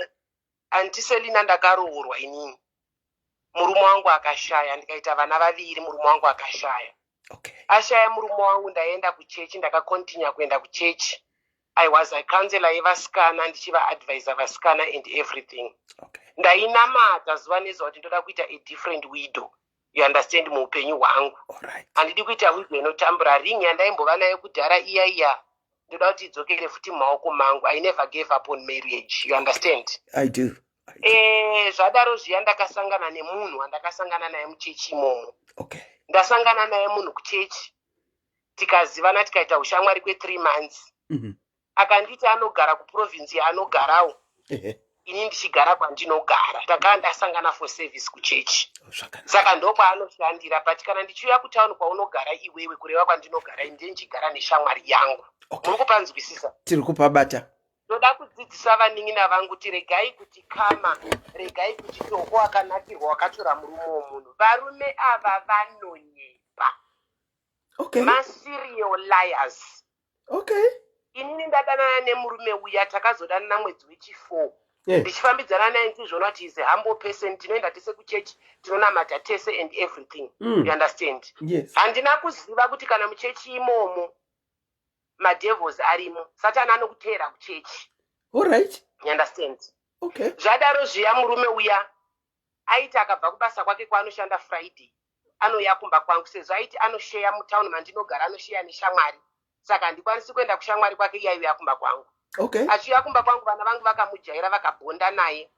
Aunty Selina ndakaroorwa inini. Murume wangu akashaya ndikaita vana vaviri murume wangu akashaya. Okay. Ashaya murume wangu ndaenda kuchechi ndakakontinya kuenda kuchechi. I was a counselor yevasikana ndichivaadvisa vasikana and everything. Okay. Ndainamata zuva nezuva kuti ndoda kuita a different widow. You understand muupenyu hwangu. Alright. Handidi kuita widow inotambura ring yandaimbova nayo kudhara iya iya. Ndoda kuti idzokere futi mumaoko mangu. I never gave up on marriage. You understand? I do. I do. Zvadaro zviya ndakasangana nemunhu wandakasangana naye muchechi imomo. Okay. Ndasangana naye munhu kuchechi tikazivana tikaita ushamwari kwe3 months. Akanditi anogara kuprovinsi yaanogarawo Ehe. ini ndichigara kwandinogara. Takanga ndasangana for service kuchechi. Zvakanaka. Saka ndokwaanoshandira but kana ndichiuya kutauni kwaunogara iwewe kureva kwandinogara ini ndiye ndichigara neshamwari yangu. Okay. Muri kupanzwisisa? Tiri kupabata. Ndoda kudzidzisa vanin'ina vangu kuti regai kuti kama, regai kuti toko akanakirwa wakatora murume womunhu. Varume ava vanonyepa. Okay. Maserial liars. Okay. Inini ndadanana nemurume uya takazodanana mwedzi wechi4. Yeah. Ndichifambidzana naye ndizvona kuti is a humble person, tinoenda tese kuchechi, tinonamata tese and everything. You understand? Yes. Handina kuziva kuti kana muchechi imomo madevils arimo. Satani anokuteera kuchechi. All right. You understand? Okay. Zvadaro zviya murume uya aiti akabva kubasa kwake kwaanoshanda Friday anouya kumba kwangu sezvo aiti anosheya mutauni mandinogara anosheya neshamwari saka handikwanisi kuenda kushamwari kwake iye aiuya kumba kwangu. Okay. Achiuya kumba kwangu vana vangu vakamujaira vakabhonda naye.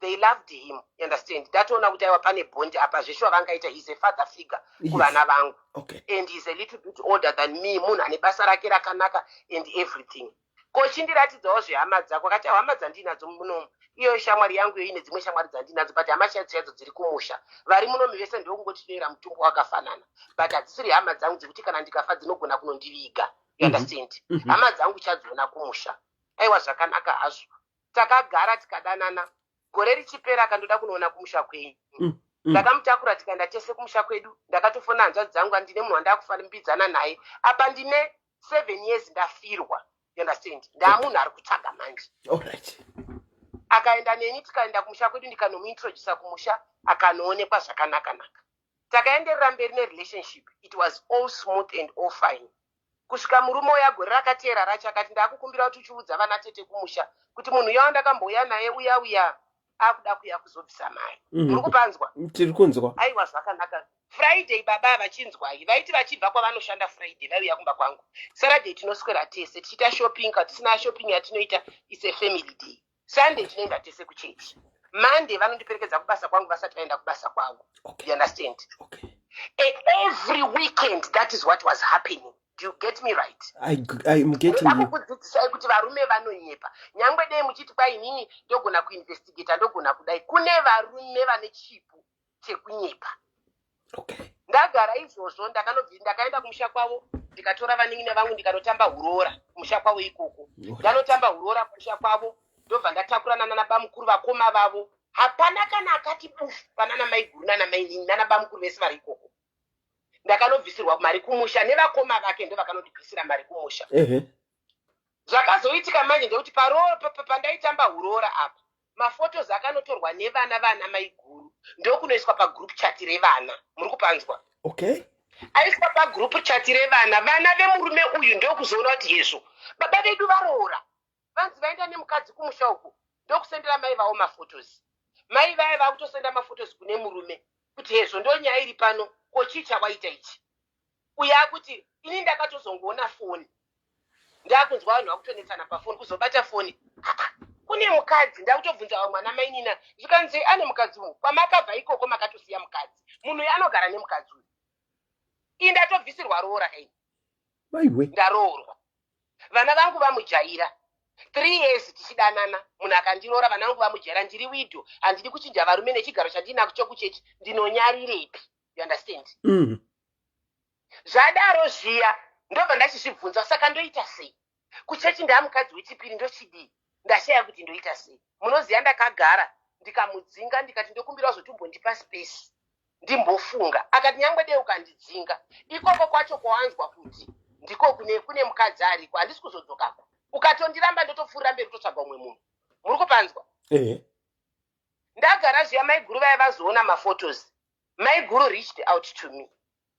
They loved him, you understand? Ndatoona kuti aiwa pane bond apa zveshuwa vangaita he's a father figure kuvana vangu. Okay. And he's a little bit older than me, munhu ane basa rake rakanaka and everything. Ko chindiratidzawo zvehama dzako akati hama dzandinadzo munomu iyo shamwari yangu iyo ine dzimwe shamwari dzandinadzo but hama chaidzo chaidzo dziri kumusha vari munomu vese ndokungoti tinoera mutumbo wakafanana but hadzisiri hama dzangu dzekuti kana ndikafa dzinogona kunondiviga. You understand? Hama dzangu chadziona kumusha. Aiwa zvakanaka hazvo. Takagara tikadanana gore richipera akandoda kunoona kumusha kwenyu. Ndakamutakura tikaenda tese kumusha kwedu. Ndakatofona hanzvadzi dzangu andine munhu wandakufambidzana naye. Apa ndine 7 years ndafirwa. You understand? Ndaamunhu ari kutsvaga manje. All right. Akaenda neni tikaenda kumusha kwedu ndikanomuintrodusa kumusha akanoonekwa zvakanaka-naka. Takaenderera mberi nerelationship. It was all smooth and all fine. Kusvika murume uya gore rakateera racho akati ndakukumbira kuti uchiudza vana tete kumusha kuti munhu uya wandakambouya naye uya uya akuda kuuya kuzobvisa mari. Muri kupanzwa? Tiri kunzwa. Aiwa zvakanaka. Friday baba vachinzwai vaiti vachibva kwavanoshanda Friday vaiuya kumba kwangu. Saturday tinoswera tese tichiita shopping kana tisina shopping yatinoita it's a family day. Sunday tinoenda tese kuchechi. Monday vanondiperekedza kubasa kwangu vasati vaenda kubasa kwavo. Okay. You understand? Okay. Every weekend that is what was happening. Do you get me right? I'm getting you. Ndakukudzidzisai kuti varume vanonyepa. Nyangwe dei muchiti kwai inini ndogona kuinvestigata ndogona kudai. Kune varume vane chipo chekunyepa. Okay. Ndagara izvozvo ndakaenda kumusha kwavo ndikatora vanin'ina vangu ndikanotamba huroora kumusha kwavo ikoko. Ndanotamba huroora kumusha kwavo ndobva ndatakurana nana bamukuru vakoma vavo. Hapana kana akati bufu panana maiguru nana mainini nana bamukuru vese vari ikoko. Ndakanobvisirwa mari kumusha nevakoma vake ndo vakanondibvisira mari kumusha. Zvakazoitika manje ndekuti pandaitamba huroora apa mafotos akanotorwa nevana vana maiguru ndokunoiswa pagroup chat revana. Muri kupanzwa? Okay. Aiswa pagroup chat revana, vana vemurume uyu ndokuzoona kuti hezvo baba vedu varoora vanzi vaenda nemukadzi kumusha uku ndokusendera mai vavo mafotos. Mai vaya vakutosenda mafotos kune murume kuti hezvo ndo nyaya iri pano ko chii chawaita ichi. Uya akuti Ini ndakatozongoona foni ndakunzwa vanhu vakutonetsana pafoni, kuzobata foni, ah, kune mukadzi. Ndakutobvunza vamwe ana mainina, zvikanzi ane mukadzi uyu. Kwamakabva ikoko makatosiya mukadzi, munhu uyu anogara nemukadzi uyu. Iyi ndatobvisirwa roora kai. Maiwe. Ndaroorwa, vana vangu vamujaira. 3 years tichidanana, munhu akandiroora, vana vangu vamujaira. Ndiri widow, handidi kuchinja varume nechigaro chandinacho kuchechi. Ndinonyarirepi? You understand? Zvadaro zviya, ndobva ndachizvibvunza, saka ndoita sei kuchechi? Ndaamukadzi wechipiri, ndochidii? Ndashaya kuti ndoita sei. Munoziva, ndakagara ndikamudzinga, ndikati ndokumbira zotimbondipa space ndimbofunga. Akati nyangwe dei ukandidzinga ikoko kwacho kwawanzwa kuti ndiko kune mukadzi ariko, handisi kuzodzokako. Ukatondiramba, ndotopfuurira mberi kutotsvaga umwe munhu. Muri kupanzwa? Ehe. Ndagara zviya, maiguru vaya vazoona maphotos. Maiguru reached out to me.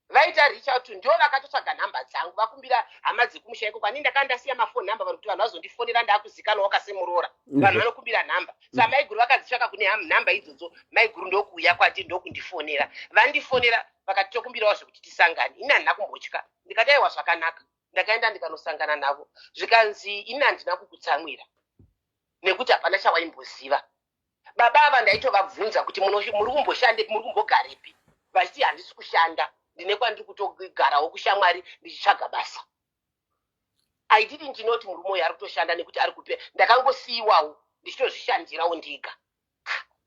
Vaita reach out to, ndo vakatotsvaga nhamba dzangu, vakumbira hama dzekumusha ikoko. Ani ndakanga ndasiya mafoni nhamba vanhu kuti vanhu vazondifonera, ndaakuzikanwawo kasemuroora. Vanhu vanokumbira nhamba, saka maiguru vakadzitsvaka kune nhamba idzodzo. Maiguru ndokuuya kwati ndokundifonera. Vandifonera, vakati tokumbirawo zvekuti tisangane. Ini handina kumbotya, ndikati aiwa, zvakanaka. Ndakaenda ndikanosangana navo, zvikanzi ini handina kukutsamwira nekuti hapana chawaimboziva. Baba ava ndaitovabvunza kuti muri kumboshandepi, muri kumbogarepi? Vachiti handisi kushanda, ndine kwandiri kutogarawo kushamwari ndichitsvaga basa. I didn't know kuti murume uyu ari kutoshanda nekuti ari kupe. Ndakangosiyiwawo ndichitozvishandirawo ndega.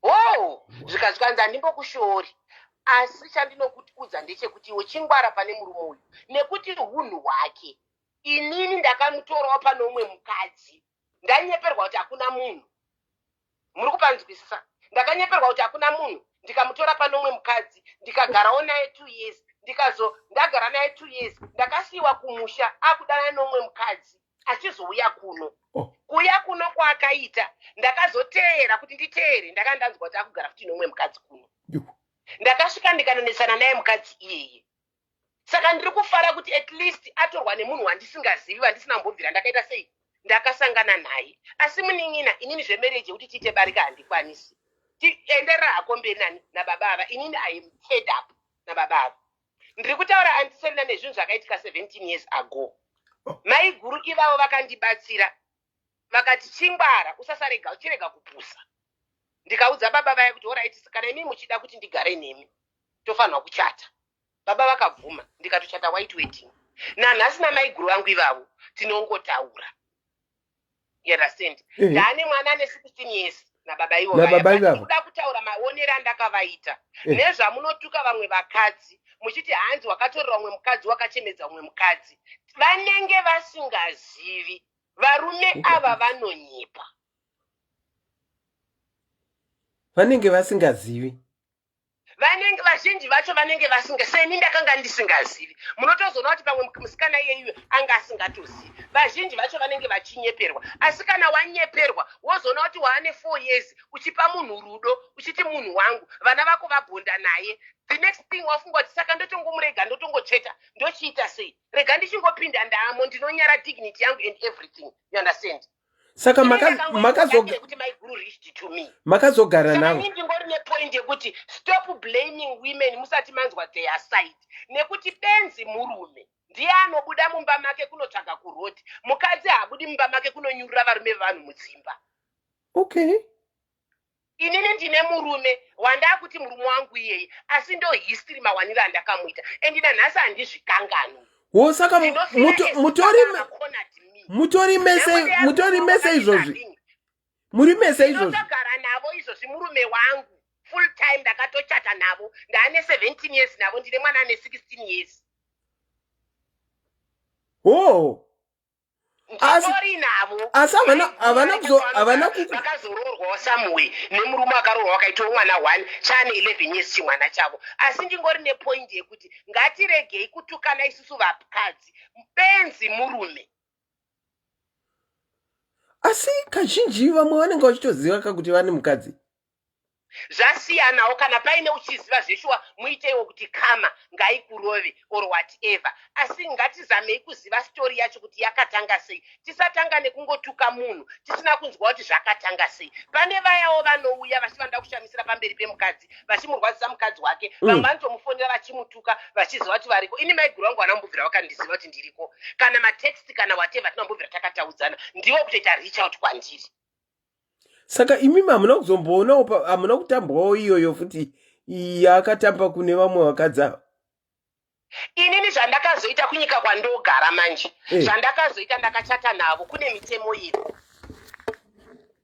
Oh, zvikazvikanzi handimbokushori, asi chandinokuudza ndechekuti iwe chingwara pane murume uyu nekuti hunhu hwake. Inini ndakamutorawo pane umwe mukadzi, ndanyeperwa kuti hakuna munhu. Muri kupanzwisisa? Ndakanyeperwa kuti hakuna munhu, ndikamutora pane umwe mukadzi, ndikagarawo naye 2 years. Ndikazo ndagara naye 2 years, ndakasiyiwa kumusha akudana neumwe mukadzi, achizouya kuno. Oh. Kuuya kuno kwaakaita, ndakazoteera kuti nditeere, ndakanga ndanzwa kuti akugara futi neumwe mukadzi kuno. Ndakasvika ndikanonetsana naye mukadzi iyeye. Saka ndiri kufara kuti at least atorwa nemunhu wandisingazivi, wandisina kumbobvira ndakaita sei, ndakasangana naye. Asi munin'ina, inini zvemarriage yekuti tiite barika handikwanisi. Enderera hako mberi nani nababa ava. Inini I am fed up nababa ava. Ndiri kutaura andisorina nezvinhu zvakaitika 17 years ago. Maiguru ivavo vakandibatsira, vakati chingwara, usasarega, uchirega kupusa. Ndikaudza baba vaya kuti alright, kana imi muchida kuti ndigare nemi, tofanirwa kuchata. Baba vakabvuma, ndikatochata white wedding. Nanhasi namaiguru vangu ivavo tinongotaura, you understand? Ndaane mwana ane 16 years nababa ivo vaya. But ndikuda kutaura maonero andakavaita nezvamunotuka vamwe vakadzi muchiti hanzi wakatorera umwe mukadzi, wakachemedza umwe mukadzi. Vanenge vasingazivi, varume ava vanonyepa. Vanenge vasingazivi. Vanenge vazhinji vacho vanenge vasinga, seni ndakanga ndisingazivi. Munotozoona kuti pamwe musikana iyeiyo anga asingatozivi. Vazhinji vacho vanenge vachinyeperwa. Asi kana wanyeperwa, wozoona kuti waane 4 years uchipa munhu rudo, uchiti munhu wangu, vana vako vabhonda naye, the next thing wafunga kuti saka ndotongomurega, ndotongotsveta, ndochiita sei? Rega ndichingopinda ndamo, ndinonyara dignity yangu and everything, you understand? Saka kuti maiguru reached to me. Makazogara Saka navo? Ini ndingori nepoint yekuti stop blaming women musati manzwa their side, nekuti benzi murume ndiye anobuda mumba make kunotsvaga kuroad. Mukadzi haabudi mumba make kunonyurura varume vevanhu mudzimba. Inini ndine murume wandakuti murume wangu iyeye, asi ndo history mawaniro andakamuita, and nanhasi handizvikanganwi. Wo, saka mutori mese izvozvi, muri mese izvozvi? Ndinotogara navo izvozvi, murume wangu full time. Ndakatochata navo, ndaane 17 years navo, ndine mwana ane 16 years. Oh, Nditori navo. Asi havana Vakazoroorwawo somewhere nemurume akaroorwa, wakaitawo mwana one, chaane 11 years chimwana chavo. Asi ndingori nepoint yekuti ngatiregei kutukana isusu vakadzi. Benzi murume. Asi kazhinji vamwe vanenge vachitoziva kakuti vane mukadzi. Zvasiyanawo kana paine uchiziva zveshuwa muiteiwo kuti karma ngaikurove or whatever asi ngatizamei kuziva story yacho kuti yakatanga sei tisatanga nekungotuka munhu tisina kunzwa kuti zvakatanga sei. Pane vayawo vanouya vachivanoda kushamisira pamberi pemukadzi vachimurwadzisa mukadzi wake mm. vamwe vanotomufonera vachimutuka vachiziva kuti variko ini maiguru vangu vanambobvira vakandiziva kuti ndiriko kana matext kana whatever tinambobvira takataudzana ndivo kutoita reach out kwandiri Saka imimi hamuna kuzomboonawo hamuna kutambwawo iyoyo futi yaakatamba kune vamwe vakadzi ava? Inini zvandakazoita kunyika kwandogara manje eh. Zvandakazoita ndakachata navo kune mitemo iri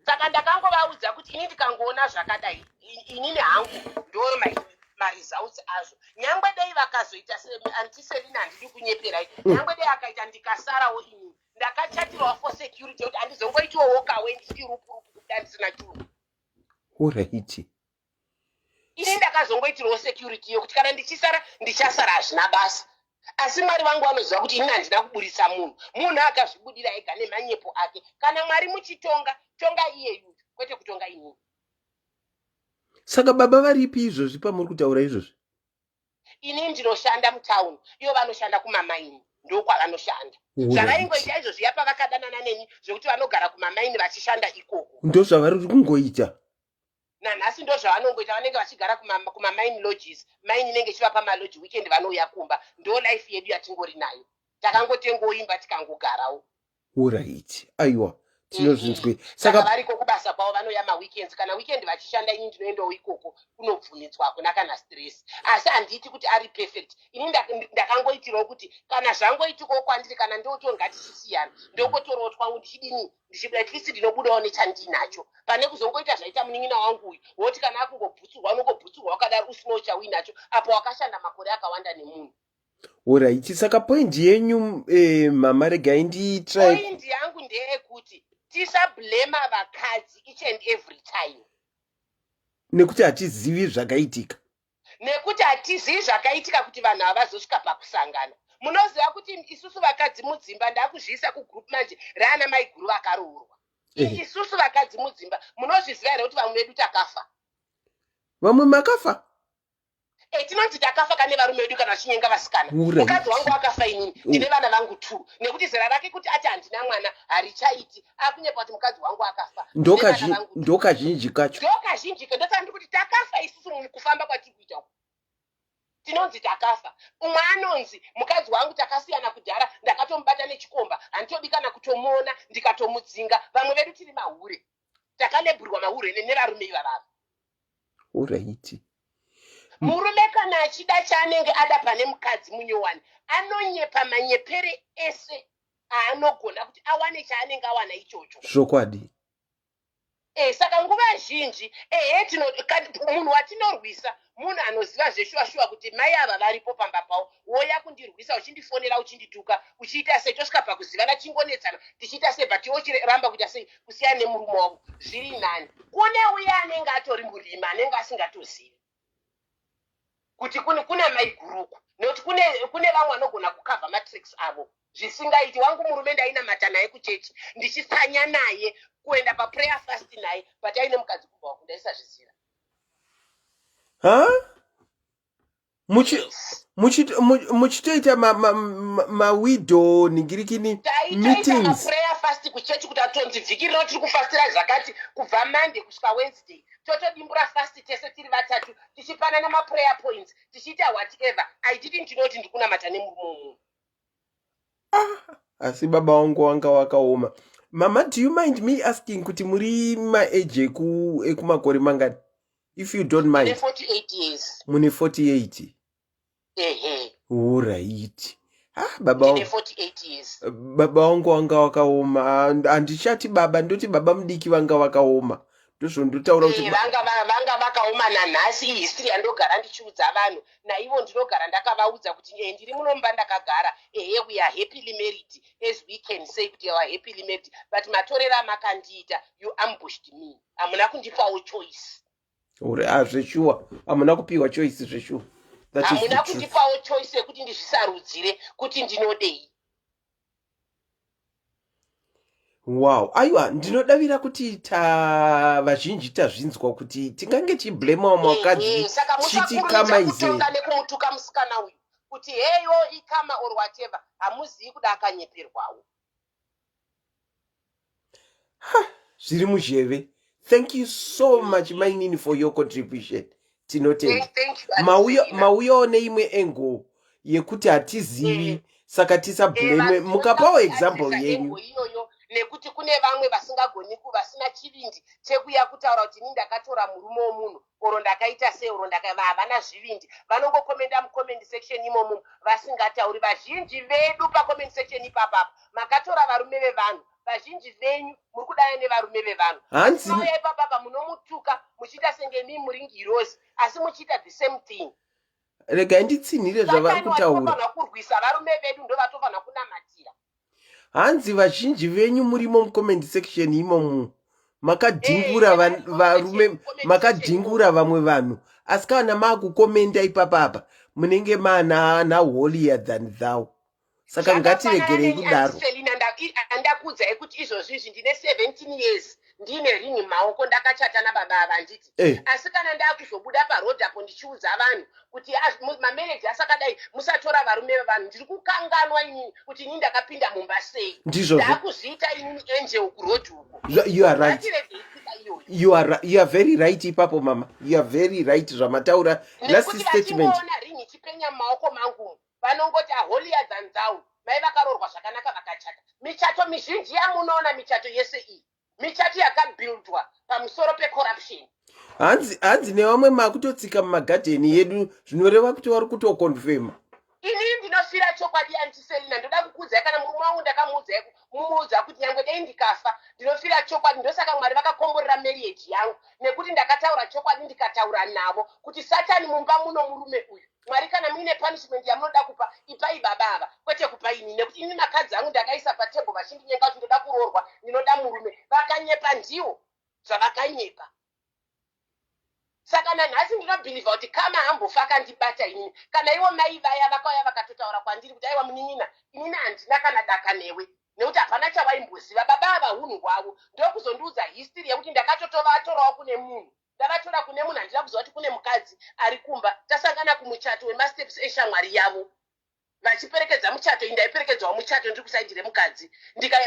saka ndakangovaudza kuti ini ndikangoona zvakadai inini hangu ndo maresults azvo nyangwe dai vakazoita antiselina handidi kunyeperai mm. nyangwe dai akaita ndikasarawo inini ndakachatirawo for security yekuti handizongoitiwo walk away ndichiti rupu rupu kubuda ndisina chunhu. Horaiti. Ini ndakazongoitirawo security yekuti kana ndichisara ndichasara hazvina basa. Asi Mwari vangu vanoziva kuti ini handina kuburitsa munhu. Munhu akazvibudira ega nemanyepo ake. Kana Mwari muchitonga, tonga iyeyu kwete kutonga inini. Saka baba varipi izvozvi pamuri kutaura izvozvi? Ini ndinoshanda mutown ivo vanoshanda kumamaini ndokwavanoshanda. Zvavaingoita izvo zviya pavakadanana neni zvekuti vanogara kumamaini vachishanda ikoko. Ndozvavari kungoita. Nanhasi ndozvavanongoita vanenge vachigara kumamaini lodges maini inenge ichivapa malodge weekend vanouya kumba ndo life yedu yatingori nayo. Takangotengawo imba tikangogarawo. Horaiti aiwa tinozvinzwe mm -hmm. Saka variko kubasa kwavo vanouya maweekends kana weekend vachishanda ini ndinoendawo ikoko kunobvumidzwa hakuna kana stress asi handiiti kuti ari perfect ini ndakangoitirawo kuti kana zvangoitikawo kwandiri kana ndoto ngatichisiyana ndongotorawo twangu ndichidini ndichibuda at least ndinobudawo nechandiinacho pane kuzongoita zvaita munin'ina wangu uyu woti kana akungobhutsurwa unongobhutsurwa wakadaro usinawo chauinacho apo wakashanda makore akawanda nemunhu. Horaiti saka point yenyu eh, mama regai nditry. Point yangu ndeyekuti tisablema vakadzi each and every time. Nekuti hatizivi zvakaitika. Nekuti hatizivi zvakaitika kuti vanhu ava vazosvika pakusangana. Munoziva kuti isusu vakadzi mudzimba ndakuzviisa kugroup manje raana maiguru vakaroorwa. Eh. Isusu vakadzi mudzimba munozviziva here kuti vamwe vedu takafa? Vamwe makafa? Eh, tinonzi takafa kane varume vedu kana vachinyenga vasikana. Mukadzi wangu akafa inini ndine vana vangu two nekuti zera rake kuti ati handina mwana harichaiti akunyepa kuti mukadzi wangu akafa. Ndokazhinji kacho. Ndokazhinji ke ndosaka ndiri kuti takafa isusu mukufamba kwatiri kuita uku. Tinonzi takafa. Umwe anonzi mukadzi wangu takasiyana kudhara ndakatomubata nechikomba handitodi kana kutomuona ndikatomudzinga. Vamwe vedu tiri mahure. Takalebhurwa mahure nevarume ivavava. Horaiti. Murume kana achida chaanenge ada pane mukadzi munyowani anonyepa manyepere ese aanogona kuti awane chaanenge awana ichocho. Zvokwadi. E, saka nguva zhinji ehe tino, munhu watinorwisa munhu anoziva zveshuwa shuwa kuti mai ava varipo pamba pavo woya kundirwisa uchindifonera uchindituka uchiita sei tosvika pakuzivana chingonetsana tichiita sei but iwe uchiramba kuita sei kusiyana nemurume wangu zviri nani kune uye anenge atori murima anenge asingatozivi kuti kune, kuna maiguruku nekuti kune, kune vamwe vanogona kukavha matricks avo zvisingaiti wangu murume ndainamata naye kuchechi ndichitsanya naye kuenda paprayer fast naye but aine mukadzi kumba wangu ndaisazviziva ha muchitoita mawidow ningirikini meetings prayer fast kuchechi kuti atonzi vhiki rino tiri kufastira zvakati kubva monday kusvika wednesday totodimbura fast tese tiri vatatu tichipanana maprayer points tichiita whatever i didn't know kuti ndiri kunamata nemurume womunhu ah, asi baba wangu wanga wakaoma mama do you mind me asking kuti muri maage ekumakore mangani if you don't mind 48 years mune 48 ehe orit ah, baba wangu 48 years baba wangu wanga wakaoma handichati baba ndoti baba mudiki vanga vakaoma ndozvondotaura kuti eh, vanga vanga vakaoma nanhasi ihistory yandogara ndichiudza vanhu naivo ndinogara ndakavaudza kuti eh, ndiri munomba ndakagara ehe we are happily married as we can say kuti are happily married but matorero amakandiita you ambushed me hamuna kundipawo choice uri ah zveshuwa hamuna kupiwa choice zveshuwa hamuna kundipawo choice yekuti ndizvisarudzire kuti ndinodei. Wow, aiwa, ndinodavira kuti ta vazhinji tazvinzwa kuti tingange tichiblemawo makadzi. Saka tichiti musakurumidza kama ize kutonga nekumutuka musikana uyu kuti heyo ikarma or whatever. Hamuzivi kuda akanyeperwawo. Zviri muzheve. Thank you so much, mainini, for your contribution. Tinotenda. Thank you. Mauya Anselina. mauyawo neimwe angle yekuti hatizivi, saka tisablame. Mukapawo example yenyu. Iyoyo nekuti kune vamwe vasingagoni vasina chivindi chekuya kutaura kuti ini ndakatora murume womunhu oro ndakaita sei oro havana zvivindi. Vanongokomenda mucomment section imomo vasingatauri. Vazhinji vedu pacomment section ipapapa makatora varume vevanhu. Vazhinji venyu muri kudana nevarume vevanhu. Hanzi mauya ipapapa munomutuka muchiita senge mii muri ngirozi, asi muchiita the same thing. Regai nditsinhire zvavari Satani kutaura. watofanira kurwisa varume vedu, ndo vatofanira kunamatira. Hanzi vazhinji venyu murimo mucomment section imomu makadhingura varume, makadhingura vamwe vanhu, asi kana maakukomenda ipapapa munenge maana naholier than thou. Saka ngatiregerei kudaro. Selina, andakuudzai kuti izvozvi izvi ndine 17 years ndine ringi maoko, ndakachata nababa ava, handiti? Asi kana ndakuzobuda parodhi apo ndichiudza vanhu kuti mamarriage asakadai, musatora varume vevanhu, ndiri kukanganwa inini kuti inini ndakapinda mumba sei. Ndizvozvo. Ndakuzviita inini angel kurodhi uko. You are right. Ngatiregei tsika iyoyo. You are very right ipapo, mama. You are very right zvamataura last Nekuti statement. vachingoona ringi ichipenya mumaoko mangu, vanongoti aholier than thou, mai vakaroorwa zvakanaka, vakachata. Michato mizhinji yamunoona, michato yese iyi, michato yakabuildwa pamusoro pecorruption. Hanzi nevamwe makutotsika mumagadheni yedu, zvinoreva kuti vari kutokonfema. Inini ndinofira chokwadi, Auntie Selina. Ndoda kukuudzai, kana murume wangu ndakamuudzai, mumuudza kuti nyange dei ndikafa, ndinofira chokwadi. Ndosaka Mwari vakakomborera marriage yangu, nekuti ndakataura chokwadi, ndikataura navo kuti Satani mumba muno murume uyu. Mwari, kana muine punishment yamunoda kupa, ipai baba ava, kwete kupa ini, nekuti ini makadzi angu ndakaisa patable vachindinyenga kuti ndoda kuroorwa, ndinoda murume. Vakanyepa, ndiwo zvavakanyepa. Saka nanhasi ndinobhilivha kuti karma hambofa akandibata inini. Kana ivo mai vaya vakauya vakatotaura kwandiri kuti, "Aiwa munin'ina, inini handina kana daka newe, nekuti hapana chawaimboziva baba ava, unhu hwavo." Ndokuzondiudza history yekuti ndakatotovatorawo kune munhu, ndavatora kune munhu, handina kuziva kuti kune mukadzi ari kumba. Tasangana kumuchato wemasteps eshamwari yavo vachiperekedza muchato, iyi ndaiperekedzawo muchato, ndiri kuside remukadzi.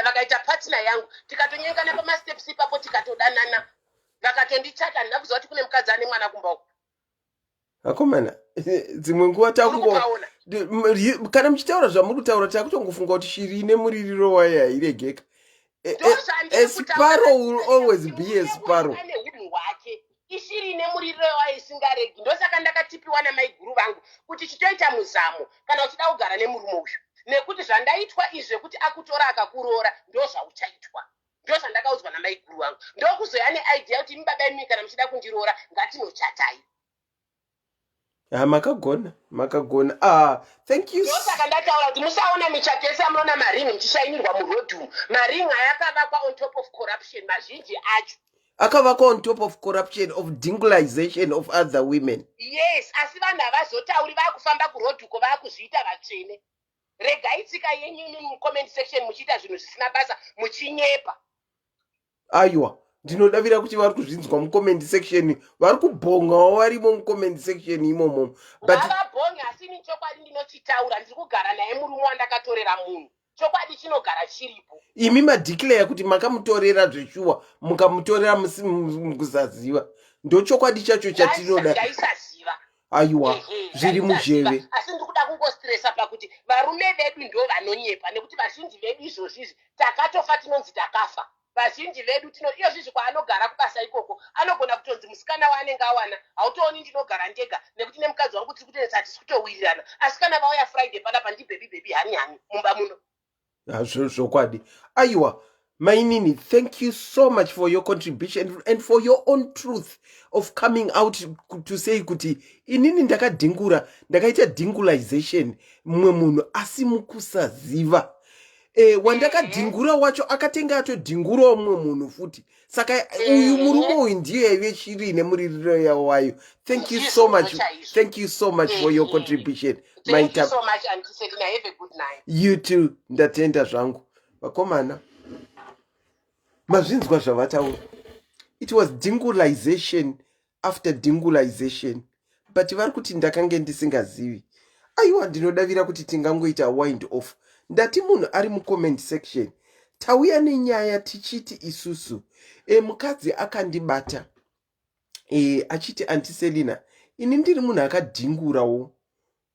Vakaita partner yangu, tikatonyengana pamasteps ipapo, tikatodanana, vakatondichata. Handina kuziva kuti kune mukadzi ane mwana kumba uko. Akomana, dzimwe nguva Uri takungo kupaona? Kana muchitaura zvamuri kutaura, takutongofunga kuti shiri ine muririro wayo hairegeka. A sparrow will always be a sparrow. Ane unhu hwake. Ishiri ine muririro wayo isingaregi. Ndosaka ndakatipiwa namaiguru vangu kuti chitoita muzamo kana uchida kugara nemurume uyu, nekuti zvandaitwa izvi zvekuti akutora akakuroora, ndo zvauchaitwa. Ndo zvandakaudzwa namaiguru vangu. Ndokuzoya neidea kuti imi baba imi, kana muchida kundiroora, ngatinochatai. Ah, makagona, makagona. Ah, thank you. Ndosaka ndataura kuti musaona michato yese yamunoona, maringi muchishainirwa murodhi umu, maringi ayakavakwa on top of corruption mazhinji acho. Akavakwa on top of corruption, of dingulization of other women. Yes, asi vanhu havazotauri. Vaakufamba kurodhi uko vaakuzviita vatsvene. Regai tsika yenyu imi mucomment section muchiita zvinhu zvisina basa, muchinyepa. Aiwa, ndinodavira kuti vari kuzvinzwa mucomment section, vari kubhongawo varimo mucomment section imomo, but Ngavabhonge, asi ini chokwadi ndinochitaura. Ndiri kugara naye murume wandakatorera munhu. Chokwadi chinogara chiripo. Imi madeclare kuti makamutorera zveshuwa, mukamutorera mukusaziva. Ndochokwadi chacho chatinoda. Ndaisaziva. Aiwa. Ehe, Zviri ndaisaziva. muzheve. Asi ndiri kuda kungostresa pakuti varume vedu ndo vanonyepa, nekuti vazhinji vedu izvozvi izvi takatofa, tinonzi takafa vazhinji vedu. Tino iyozvizvi kwaanogara kubasa ikoko anogona kutonzi musikana waanenge awana, hautooni ndinogara ndega nekuti nemukadzi wangu tiri kutoenesa, hatisi kutowirirana. Asi kana vauya Friday panapa, ndibaby, baby, honey, honey mumba muno. Ah, zvokwadi. Aiwa mainini, thank you so much for your contribution and for your own truth of coming out to say kuti inini ndakadhingura, ndakaita dhingulization mumwe munhu, asi mukusaziva. Wandakadhingura wacho akatenga atodhingurawo mumwe munhu futi. Saka uyu murume uyu ndiye yaive shiri nemuririro yawo wayo. Thank you so much. Chaizvo. Thank you so much for your contribution. Thank you Maita. so much, Auntie Selina. Have a good night. You too. Ndatenda zvangu, vakomana. Mazvinzwa zvavataura. It was dingulization after dingulization, but vari kuti ndakange ndisingazivi. Aiwa, ndinodavira kuti tingangoita wind off. Ndati munhu ari mucomment section, tauya nenyaya tichiti isusu mukadzi akandibata achiti, "Auntie Selina, ini ndiri munhu akadhingurawo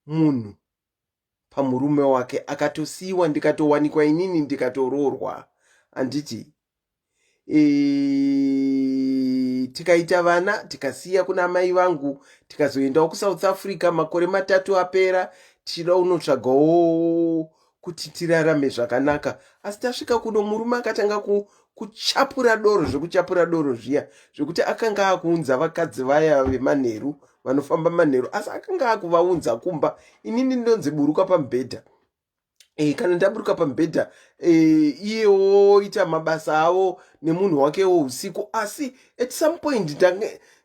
munhu pamurume wake, akatosiyiwa, ndikatowanikwa inini, ndikatoroorwa, handiti? Tikaita vana, tikasiya kuna mai vangu, tikazoendawo kuSouth Africa makore 3 apera, tichida unotsvagawo kuti tirarame zvakanaka. Asi tasvika kuno, murume akatanga kuchapura doro, zvekuchapura doro zviya, zvekuti akanga akuunza vakadzi vaya vemanheru, vanofamba manheru, asi akanga akuvaunza kumba. Inini ndinonzi buruka pamubhedha. Kana ndaburuka pamubhedha, iyewo ita mabasa avo nemunhu wakewo usiku. Asi at some point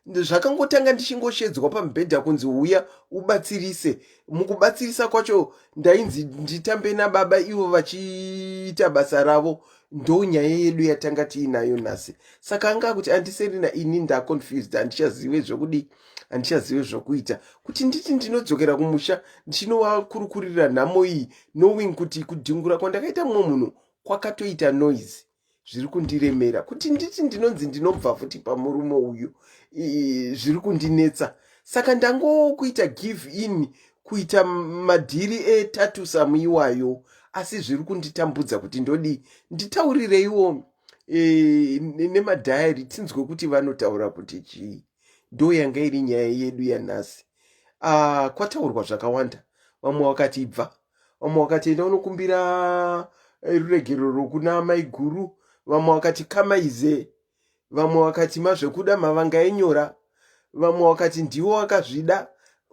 zvakangotanga ndichingoshedzwa pamubhedha kunzi uya ubatsirise. Mukubatsirisa kwacho ndainzi nditambe nababa, ivo vachiita basa ravo. Ndo nyaya yedu yatanga tiinayo nhasi. Saka anga kuti, 'Auntie Selina, ini ndaconfused, handichazive zvokudii, handichazive zvokuita. Kuti nditi ndinodzokera kumusha ndichinovakurukurira nhamo iyi, knowing kuti kudhingura kwandakaita mumwe munhu kwakatoita noise, zviri kundiremera. Kuti nditi ndinonzi ndinobva futi pamurume uyu, zviri kundinetsa. Saka ndangokuita give in kuita madhiri etatusamu iwayo, asi zviri kunditambudza kuti ndodii. Nditaurireiwo nemadhayari, tinzwe kuti vanotaura kuti chii." Ndo yanga iri nyaya yedu yanhasi. Kwataurwa zvakawanda. Vamwe vakati ibva, vamwe vakati enda unokumbira ruregerero kuna maiguru, vamwe vakati kamaize, vamwe vakati mazvekuda mavanga enyora, vamwe vakati ndiwo akazvida.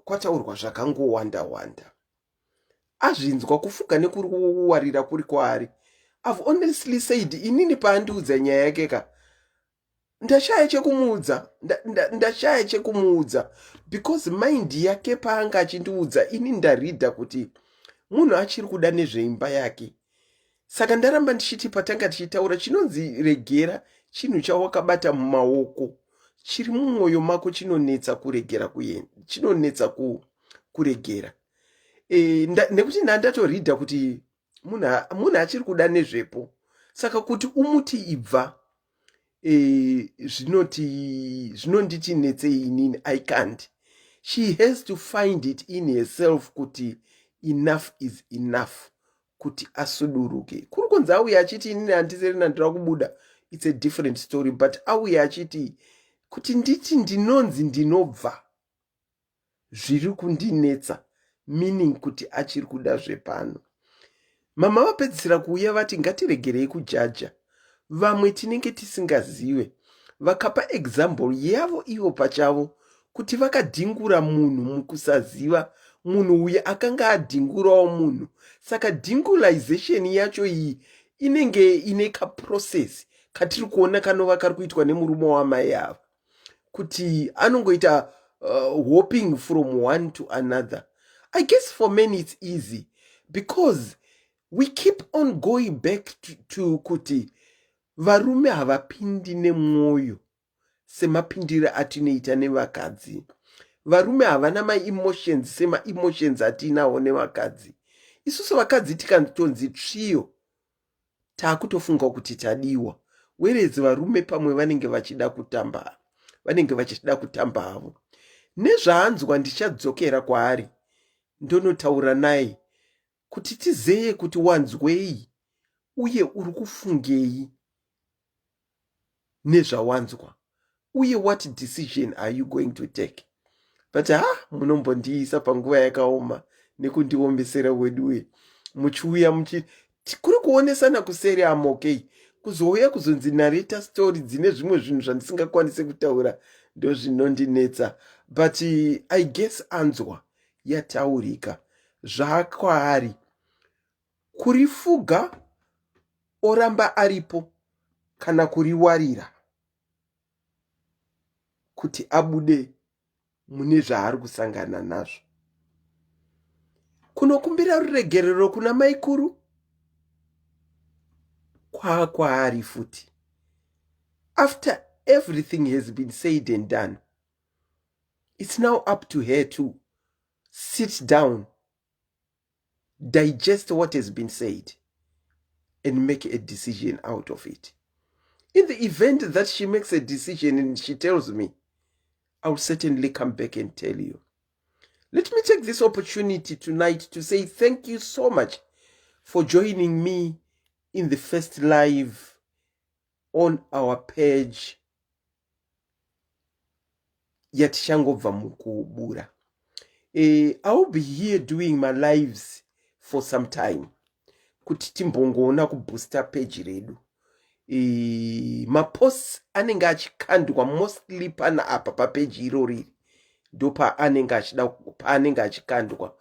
Kwataurwa zvakangowanda wanda. Azvinzwa kufuga nekuwarira kuri kwaari. I've honestly said, inini paandiudza nyaya yake ka, ndashaya chekumuudza. Ndashaya chekumuudza because mind yake paanga achindiudza, ini ndaridha kuti munhu achiri kuda nezveimba yake. Saka ndaramba ndichiti, patanga tichitaura, chinonzi regera chinhu chawakabata mumaoko, chiri mumwoyo mako, chinonetsa kuregera, chinonetsa kuregera. Nekuti ndandatoridha kuti munhu achiri kuda nezvepo. Saka kuti umuti ibva, zvinoti zvinonditi netsei inini, I can't. She has to find it in herself kuti enough is enough, kuti asuduruke. Kuri kunzi auya achiti, "Inini handisirina, ndira kubuda," it's a different story. But auya achiti, "Kuti nditi ndinonzi ndinobva, zviri kundinetsa," meaning kuti achiri kuda zvepano. Mama vapedzisira kuuya vati ngatiregerei kujaja vamwe, tinenge tisingazive. Vakapa example yavo ivo pachavo kuti vakadhingura munhu mukusaziva. Munhu uyu akanga adhingurawo munhu. Saka dhingulization yacho iyi inenge ine kaprocess katiri kuona kanova kari kuitwa nemurume wamai ava, kuti anongoita hopping from one to another. I guess for men it's easy because we keep on going back to kuti varume havapindi nemwoyo semapindiro atinoita nevakadzi. Varume havana maemotions semaemotions atinawo nevakadzi. Isusu vakadzi tikatonzi tsviyo, taakutofunga kuti tadiwa, whereas varume pamwe vanenge vachida kutamba, vanenge vachida kutamba havo. Nezvaanzwa, ndichadzokera kwaari ndonotaura naye kuti tizeye kuti wanzwei uye uri kufungei nezvawanzwa, uye what decision are you going to take. But ha, munombondiisa panguva yakaoma nekundiombesera weduwe, muchiuya muchi kuri kuonesana kuseri. Am okay. Kuzouya kuzonzi narrator story dzine zvimwe zvinhu zvandisingakwanisi kutaura, ndo zvinondinetsa. But I guess anzwa yataurika, zvakwaari kurifuga oramba aripo kana kuriwarira kuti abude mune zvaari kusangana nazvo. Kunokumbira ruregerero kuna maikuru kwaakwaari futi. After everything has been said and done, it's now up to her to sit down, digest what has been said, and make a decision out of it. In the event that she makes a decision and she tells me, I'll certainly come back and tell you. Let me take this opportunity tonight to say thank you so much for joining me in the first live on our page yatichangobva mukubura. I will be here doing my lives for some time kuti timbongoona kubooster page redu. Maposts anenge achikandwa mostly pana apa papeji irori, ndopaanenge achida paanenge achikandwa.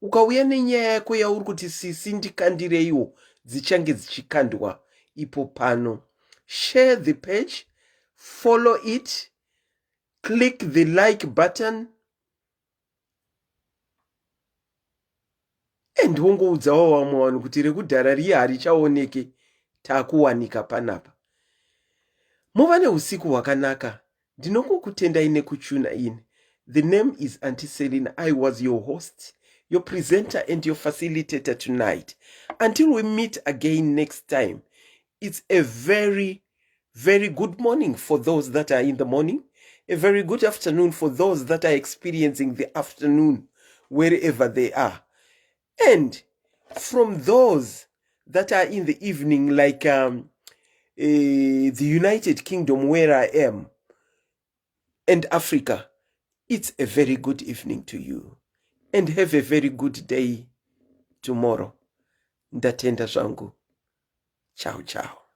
Ukauya nenyaya yako yauri kuti sisi ndikandireiwo, dzichange dzichikandwa ipo pano. Share the page, follow it, click the like button and wongoudzawo vamwe vanhu kuti rekudhara riye harichaoneke, takuwanika panapa. Muva neusiku hwakanaka. Ndinongokutendai nekuchuna in. The name is Auntie Selina. I was your host, your presenter and your facilitator tonight. Until we meet again next time, it's a very, very good morning for those that are in the morning, a very good afternoon for those that are experiencing the afternoon wherever they are, and from those that are in the evening, like the United Kingdom where I am and Africa, it's a very good evening to you and have a very good day tomorrow. Ndatenda zvangu. Ciao ciao.